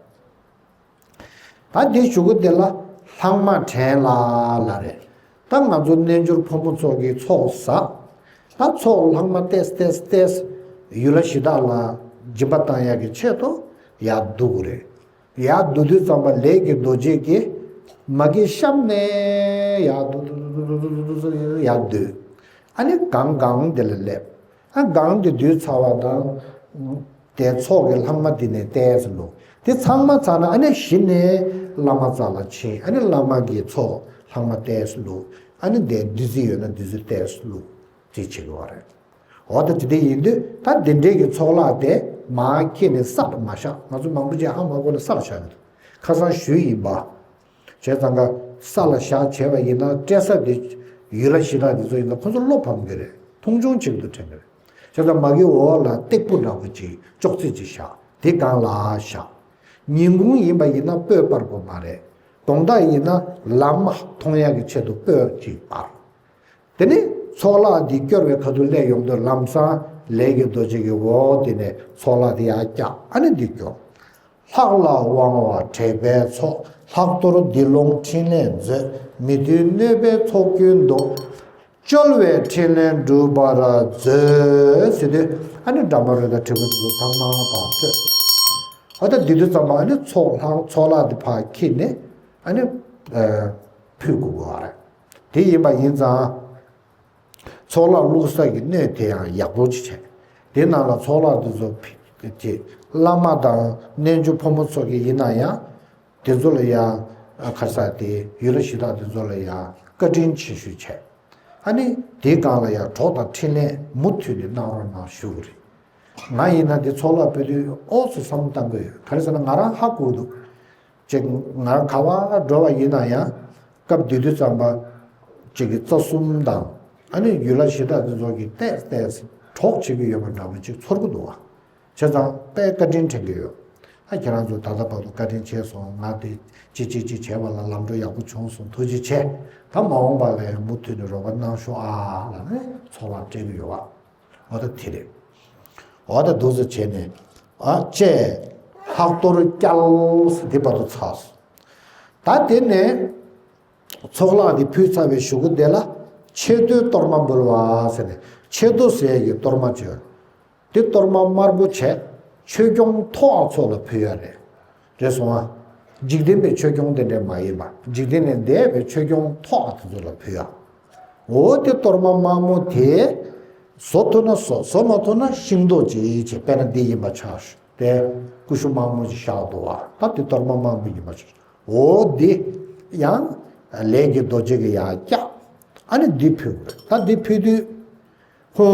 ད་འདི་གཞུག་གུ་དེ་ལ་ལྷག་མ་དྲན་ལ་ལ་རེད། ད་ང་ཚོ་རྣལ་འབྱོར་ཕོ་མོ་ཚོ་གིས་ཚོགས་བསགས། ད་ཚོགས་ལྷག་མ་ཏེས་ཏེས་ཏེས་ཡུལ་ལྷ་གཞི་བདག་ལ་སྦྱིན་པ་བཏང་ཡག་གི་ཆེད་དུ་ཡར་བསྡུ་དགོས་རེད། ཡར་བསྡུ་དུས་ཙམ་པ་ལས་ཀྱི་རྡོ་རྗེ་གིས་མ་གི་གཤམ་ནས་ཡར་བསྡུ་བསྡུ་བསྡུ་ཡར་བསྡུས། ཨ་ནི་སྒང་སྒང་དེ་ལ་སླེབས། ཨ་སྒང་དེ་བསྡུས་ཚར་བ་དང་། དེ་ཚོགས་ཀྱི་ལྷག་མ་འདི་ནས་ཏེས་ལོ། དེ་ཚང་མ་ཚར་ན་ཨ་ནི་གཞི་ནས་བླ་མ་རྩ་ལ་ཕྱིན། ཨ་ནི་བླ་མ་གི་ཚོགས་ལྷག་མ་གཏད་སུ་བླུགས། ཨ་ནི་དེ་བདུད་རྩི་ཡོད་ན་བདུད་རྩི་གཏད་སུ་བླུགས། དེ་བྱེད་དགོས་པ་རེད། འོ་ད་དེ་དེ་ཡིན་དུས་ད་དེ་འདྲའི་གི་ཚོགས་ལྷག་དེ་མར་ཁྱེར་ནས་ས་ལ་མ་བཞག་ང་ཚོ་མང་པོ་ཅིག་ཧ་མ་གོ་ནས་ས་ལ་བཞག་གི་འདུག་ཁ་སང་ཞུས་ཡིན་པ། བྱས་ཙང་ཀ་ས་ལ་བཞག་བྱས་པ་ཡིན་ན་སྤྲད་ས་དེ་ཡུལ་ལྷ་གཞི་བདག་དེ་ཚོ་ཡིན་ན་ཁོ་ཚོ་བློ་ཕམ་གི་རེད། མཐོང་ཆུང་བྱེད་ཀྱི་འདུག་དྲན་གི་རེད། བྱས་ཙང་མ་གི་འོག་ལ་སྟེགས་བུ་འདྲ་པོ་ཅིག་ཅོག་ཙེ་ཅིག་བཞག་དེ་སྒང་ལ་བཞག་ཉིན་གུང་ཡིན་པ་ཡིན་ན་སྤོས་སྤར་དགོས་མ་རེད། དགོང་དག་ཡིན་ན་ལམ་མཐོང་ཡག་གི་ཆེད་དུ་སྤོས་ཅིག་སྤར། དེ་ནས་ཚོགས་ལྷག་འདི་སྐྱོར་བའི་ཁ་ཐུག་སླེབས་ཡོང་དུས་ལམ་སང་ལས་ཀྱི་རྡོ་རྗེ་གི་འོག་དེ་ནས་ཚོགས་ལྷག་དེ་ཡར་བཀྱག་ཨ་ནི་འདི་སྐྱོར། ལྷག་ལ་དབང་བ་དྲེགས་པའི་ཚོགས། ལྷག་གཏོར་འདི་ལོངས་ཕྲིན་ལས་མཛོད། མི་མཐུན་གནོད་པའི་ཚོགས་ཀུན་བཟློག་བཅོལ་བའི་ཕྲིན་ལས་འགྲུབ་པར་མཛོད། ཟེར་དུས་ཨ་ནི་འདྲ་མ་རེད་ད་དྲིལ་བུ་དེ་ཚོ་ཚང་མ་ཕར་སྤྲོད། ཨ་ད་འདི་དུས་ཙམ་པ་ཨ་ནི་ཚོགས་ལྷག་ཚོགས་ལྷག་དེ་ཕར་འཁྱེར་ནས་ཨ་ནི་ཕུལ་དགོས་པ་རེད། དེ་ཡིན་པ་ཡིན་ཙང་། ཚོགས་ལྷག་བླུགས་ས་གི་སྣོད་དེ་ཡང་ཡག་པོ་ཅིག་བྱས། དེ་ནང་ལ་ཚོགས་ལྷག་དེ་ཚོ་ཕི་དེ་བླ་མ་དང་རྣལ་འབྱོར་ཕོ་མོ་ཚོ་གི་ཡིན་ན་ཡང་། དེ་ཚོ་ལ་ཡང་ཁ་ས་དེ་ཡུལ་ལྷ་གཞི་བདག་དེ་ཚོ་ལ་ཡང་བཀའ་དྲིན་ཆེ་ཞུ་བྱས། ཨ་ནི་དེའི་སྒང་ལ་ཡང་གྲོགས་དང་འཕྲིན་ལས་མུ་མཐུད་ནས་གནང་རོགས་གནང་ཞུ་གི་རེད། ང་ཡིན་ན་དེ་ཚོགས་ལྷག་ཕུལ་དུས་ཨོ་ཚོ་བསམ་བློ་བཏང་གི་ཡོད། ག་རེ་ཟེར་ན་ང་རང་ཧ་གོ་འདུག་ཅིག་ང་རང་ག་བ་འགྲོ་བ་ཡིན་ན་ཡང་སྐབས་དེ་དུས་ཙམ་པ་ཅིག་གི་རྩ་གསུམ་དང་ཨ་ནི་ཡུལ་ལྷ་གཞི་བདག་དེ་ཚོ་གི་ཏོག་ཙམ་གྲོགས་བྱེད་ཀྱི་ཡོད་པ་འདྲ་པོ་ཅིག་ཚོར་གི་འདུག་བ། བྱས་ཙང་དཔེ་བཀའ་དྲིན་དྲན་གྱི་ཡོད། ཨ་ཁྱེད་རང་ཚོ་ད་ལྟ་བར་དུ་བཀའ་དྲིན་ཆེ་སོང་། ང་དེ་ཅི་ཅི་ཅི་བྱས་པ་ལ་ལམ་འགྲོ་ཡག་པོ་བྱུང་སོང་། ཐུགས་རྗེ་ཆེ། ད་མ་འོངས་པ་ལ་ཡང་མུ་མཐུད་ནས་རོགས་པ་གནང་ཤོག་ཨ་ལབ་ནས་ཚོགས་ལྷག་སྤྲད་ཀྱི་ཡོད་བ། འོ་ད་དེ་རེད། འོ་ད་འདུག་སེ་བྱས་ནས་ཨ་བཅས་ལྷག་གཏོར་བསྐྱལ་ཟེར་དེ་བར་དུ་ཚར་སོང་། ད་དེ་ནས་ཚོགས་ལྷག་དེ་ཕུལ་ཚར་བའི་གཞུག་གུ་དེ་ལ་ཆེ་བསྟོད་གཏོར་མ་འབུལ་བ་ཟེར་ནས་ཆེ་བསྟོད་ཟེར་ཡག་གི་གཏོར་མ་བྱོས། དེ་གཏོར་མ་དམར་པོ་བྱས། ཆོས་སྐྱོང་ཐོག་ཚོགས་ལ་ཕུལ་ཡ་རེད། རེད་སོང་ཨ། འཇིག་རྟེན་པའི་ཆོས་སྐྱོང་དེ་འདྲ་མ་ཡིན་པ། འཇིག་རྟེན་ནས་འདས་པའི་ཆོས་སྐྱོང་ཐོག་དེ་ཚོ་ལ་ཕུལ་ཡ། འོ་དེ་གཏོར་མ་དམར་མོ་དེ། བཟོ་ཐུབ་ན་བཟོ། བཟོ་མ་ཐུབ་ན་ཤིང་ཏོག་ཅིག་བྱས། དཔེར་ན་འདི་ཡིན་པ་ཆགས་ཤོག་དེ་ཀུ་ཤུ་དམར་མོ་ཅིག་བཞག་འདུག་བ། ད་དེ་གཏོར་མ་དམར་མོ་ཡིན་པ་ཆགས། འོ་འདི་ཡང་ལས་ཀྱི་རྡོ་རྗེ་གི་ཡར་བཀྱག་ཨ་ནི་འདི་ཕུལ་དགོས། ད་འདི་ཕུལ་དུས། ཧོ།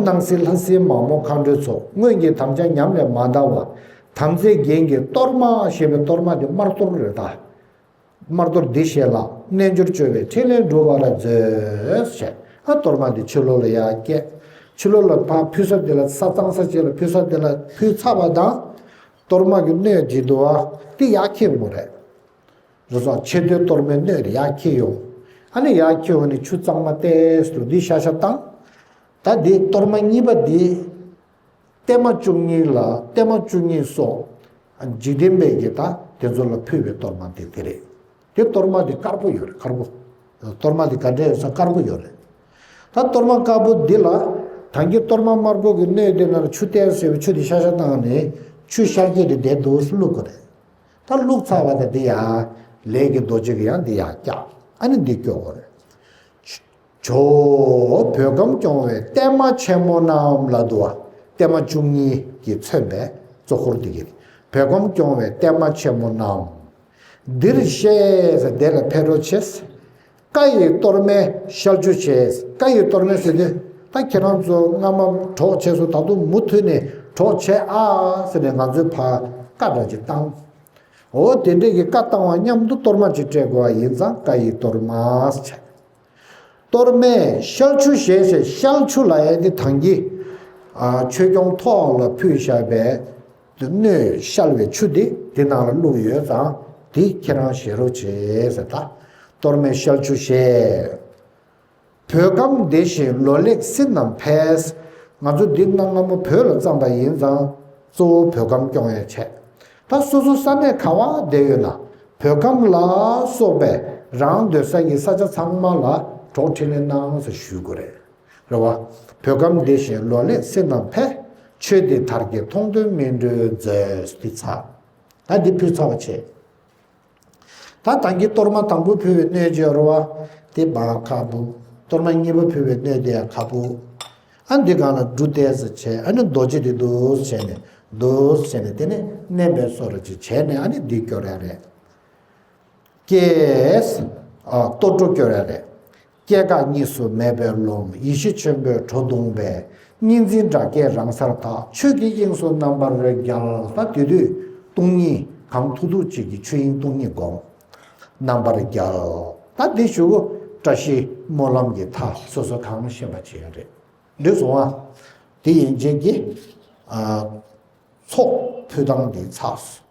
སྣང་སྲིད་ལྷ་སྲིན་མ་མོ་མཁའ་འགྲོའི་ཚོགས། སྔོན་གྱི་དམ་བཅའ་ཉམས་ལས་མ་འདའ་བར། དམ་རྫས་རྒྱན་གྱི་གཏོར་མ་ཞེས་པའི་གཏོར་མ་འདི་དམར་གཏོར་རེད་ད། དམར་གཏོར་འདི་བཞེས་ལ་རྣལ་འབྱོར་སྤྱོད་པའི་ཕྲིན་ལས་འགྲུབ་པར་མཛོད། ཞེས་ཨ་གཏོར་མ་འདི་ཕྱི་ལོགས་ལ་ཡར་བསྐྱལ། ཕྱི་ལོགས་ལ་ཕར་ཕུལ་ས་འདི་ལ་ས་གཙང་ས་ཅིག་ལ་ཕུལ་ས་འདི་ལ་ཕུལ་ཚར་བ་དང་། གཏོར་མ་གི་སྣོད་འདི་འདུག་ཨ། འདི་ཡར་འཁྱེར་དགོས་རེད། རེད་སོང་། ཆེ་བསྟོད་གཏོར་མའི་སྣོད་དེ་ཡར་འཁྱེར་ཡོང་། ཨ་ནི་ཡར་འཁྱེར་ཡོང་ནས་ཆུ་གཙང་མ་ཏོག་ཙམ་འདི་ཤ་ཤ་བཏང་། ད་འདི་གཏོར་མ་གཉིས་པ་འདི། བརྟན་མ་བཅུ་གཉིས་ལ་བརྟན་མ་བཅུ་གཉིས་སོགས། འཇིག་རྟེན་པའི་གི་ད་དེ་ཚོ་ལ་ཕུལ་བའི་གཏོར་མ་དེ་དེ་རེད། དེ་གཏོར་མ་དེ་དཀར་པོ་ཡོད་རེད། དཀར་པོ། གཏོར་མ་དེ་ག་འདྲ་ཡོད་ས་དཀར་པོ་ཡོད་རེད། ད་གཏོར་མ་དཀར་པོ་འདི་ལ། ད་གིན་གཏོར་མ་དམར་པོ་གི་སྣོད་དེ་ནང་ལ་ཆུ་ཏོག་ཙམ་ཆུ་དེ་ཤ་ཤ་བཏང་ནས་ཆུ་ཤར་གྱི་དེ་བསྡད་འདུག་སེ་བླུག་དགོས་རེད། ད་བླུགས་ཚར་བ་དང་འདི་ཡང་ལས་ཀྱི་རྡོ་རྗེ་གི་ཡང་འདི་ཡང་བཀྱག་ཨ་ནི་འདི་སྐྱོར་དགོས་རེད། ཇོ་བོ་བོད་ཁམས་སྐྱོང་བའི་བརྟན་མ་ཆེན་མོ་རྣམས་ལ་འདུ་བ། བརྟན་མ་བཅུ་གཉིས་ཀྱིས་མཚོན་པའི་གཙོ་འཁོར་འདི་གི་བོད་ཁམས་སྐྱོང་བའི་བརྟན་མ་ཆེན་མོ་རྣམས། འདིར་གཤེགས་ཟེར་དེ་ལ་ཕེབས་རོགས་བྱེད། བཀའ་ཡི་གཏོར་མའི་ཤལ་ཆུ་བཞེས། བཀའ་ཡི་གཏོར་མ་ཟེར་དུས་ད་ཁྱེད་རང་ཚོ་སྔ་མ་གྲོགས་བྱས་སོང་། ད་དུང་མུ་མཐུད་ནས་གྲོགས་བྱེད་ཨ་ཟེར་ནས་ང་ཚོའི་ཕར་བཀའ་འདྲ་ཅིག་བཏང་། འོ་དེ་འདྲས་ཀྱི་བཀའ་བཏང་བ་མཉམ་དུ་གཏོར་མ་ཅིག་སྤྲད་དགོས་པ་ཡིན་ཙང་བཀའ་ཡི་གཏོར་མ་ཟེར་བྱས། གཏོར་མའི་ཤལ་ཆུ་བཞེས་ཟེར། ཤལ་ཆུ་ལབ་ཡ་འདི་ད་གིན་ཨ་ཆོས་སྐྱོང་ཐོག་ལ་ཕུལ་བཞག་པའི་སྣོད་བཤལ་བའི་ཆུ་འདི་འདི་ནང་ལ་བླུགས་ཡོད་ཙང་འདི་ཁྱེད་རང་བཞེས་རོགས་བྱེད་ཟེར། ད་གཏོར་མའི་ཤལ་ཆུ་བཞེས། བོད་ཁམས་བདེ་ཞིང་ལོ་ལེགས་སྲིད་རྣམས་འཕེལ། ང་ཚོ་འདི་གནའ་སྔ་མོ་བོད་ལ་བརྩམས་པ་ཡིན་ཙང་གཙོ་བོ་བོད་ཁམས་སྐྱོང་ཡ་བྱས། ད་སོ་སོ་ས་གནས་ག་བ་བསྡད་ཡོད་ན་བོད་ཁམས་ལ་སོགས་པའི་རང་སྡོད་ས་ཡི་ས་ཆ་ཚང་མ་ལ་གྲོགས་འཕྲིན་ལས་གནང་ཟེར་ཞུ་དགོས་རེད། རེད་བ། བོད་ཁམས་བདེ་ཞིང་ལོ་ལེགས་སྲིད་རྣམས་འཕེལ། ཆོས་འདི་དར་རྒྱས་མཐོང་ཐོས་སྨིན་གྲོལ་མཛོད། འདི་ཚར། ད་འདི་ཕུལ་ཚར་བ་བྱས། ད་ད་གིན་གཏོར་མ་དང་པོ་ཕུལ་བའི་སྣོད་ཅིག་ཡོད་རེད་བ། དེ་མར་ཁ་སྦུབ། གཏོར་མ་གཉིས་པ་ཕུལ་བའི་སྣོད་དེ་ཡང་ཁ་སྦུབ། ཨ་འདི་སྒང་ལ་འབྲུ་ཏོག་ཙམ་བྱས། ཨ་ནི་རྡོ་རྗེ་འདི་འདུག་བྱས་ནས་ འདུག་ཟེར་ནས་དེ་ནས་མནན་པའི་བཟོ་འདྲ་ཅིག་བྱས་ནས་ཨ་ནི་འདི་སྐྱོར་ཡ་རེད། སྐྱེས། ཨ་ལྟོ་འགྲོ་སྐྱོར་ཡ་རེད། སྐྱེ་འགག་གཉིས་སུ་མེད་པའི་ཀློང་། ཡེ་ཤེས་ཆེན་པོའི་ཁྲོ་གདུང་པས། གཉིས་འཛིན་དགྲ་བགེགས་རང་སར་དག། ཆོས་ཀྱི་དབྱིངས་སུ་རྣམ་པར་རྒྱལ། ད་དེ་དུས་སྟོང་ཉིད་གང་ཐུག་ཐུག་ཅིག་གི་ཆོས་དབྱིངས་སྟོང་ཉིད་བསྒོམ། རྣམ་པར་རྒྱལ། ད་འདི་ཞུ་བཀྲ་ཤིས་སྨོན་ལམ་གྱི་མཐའ་སོ་སོ་གང་ཤེས་པ་བྱེད་ཡ་རེད། འདི་སོང་ང་། དེ་ཡན་ཆད་ཀྱི་ཨ་ཚོགས་ཕུལ་སྟངས་འདི་ཚར་སོང་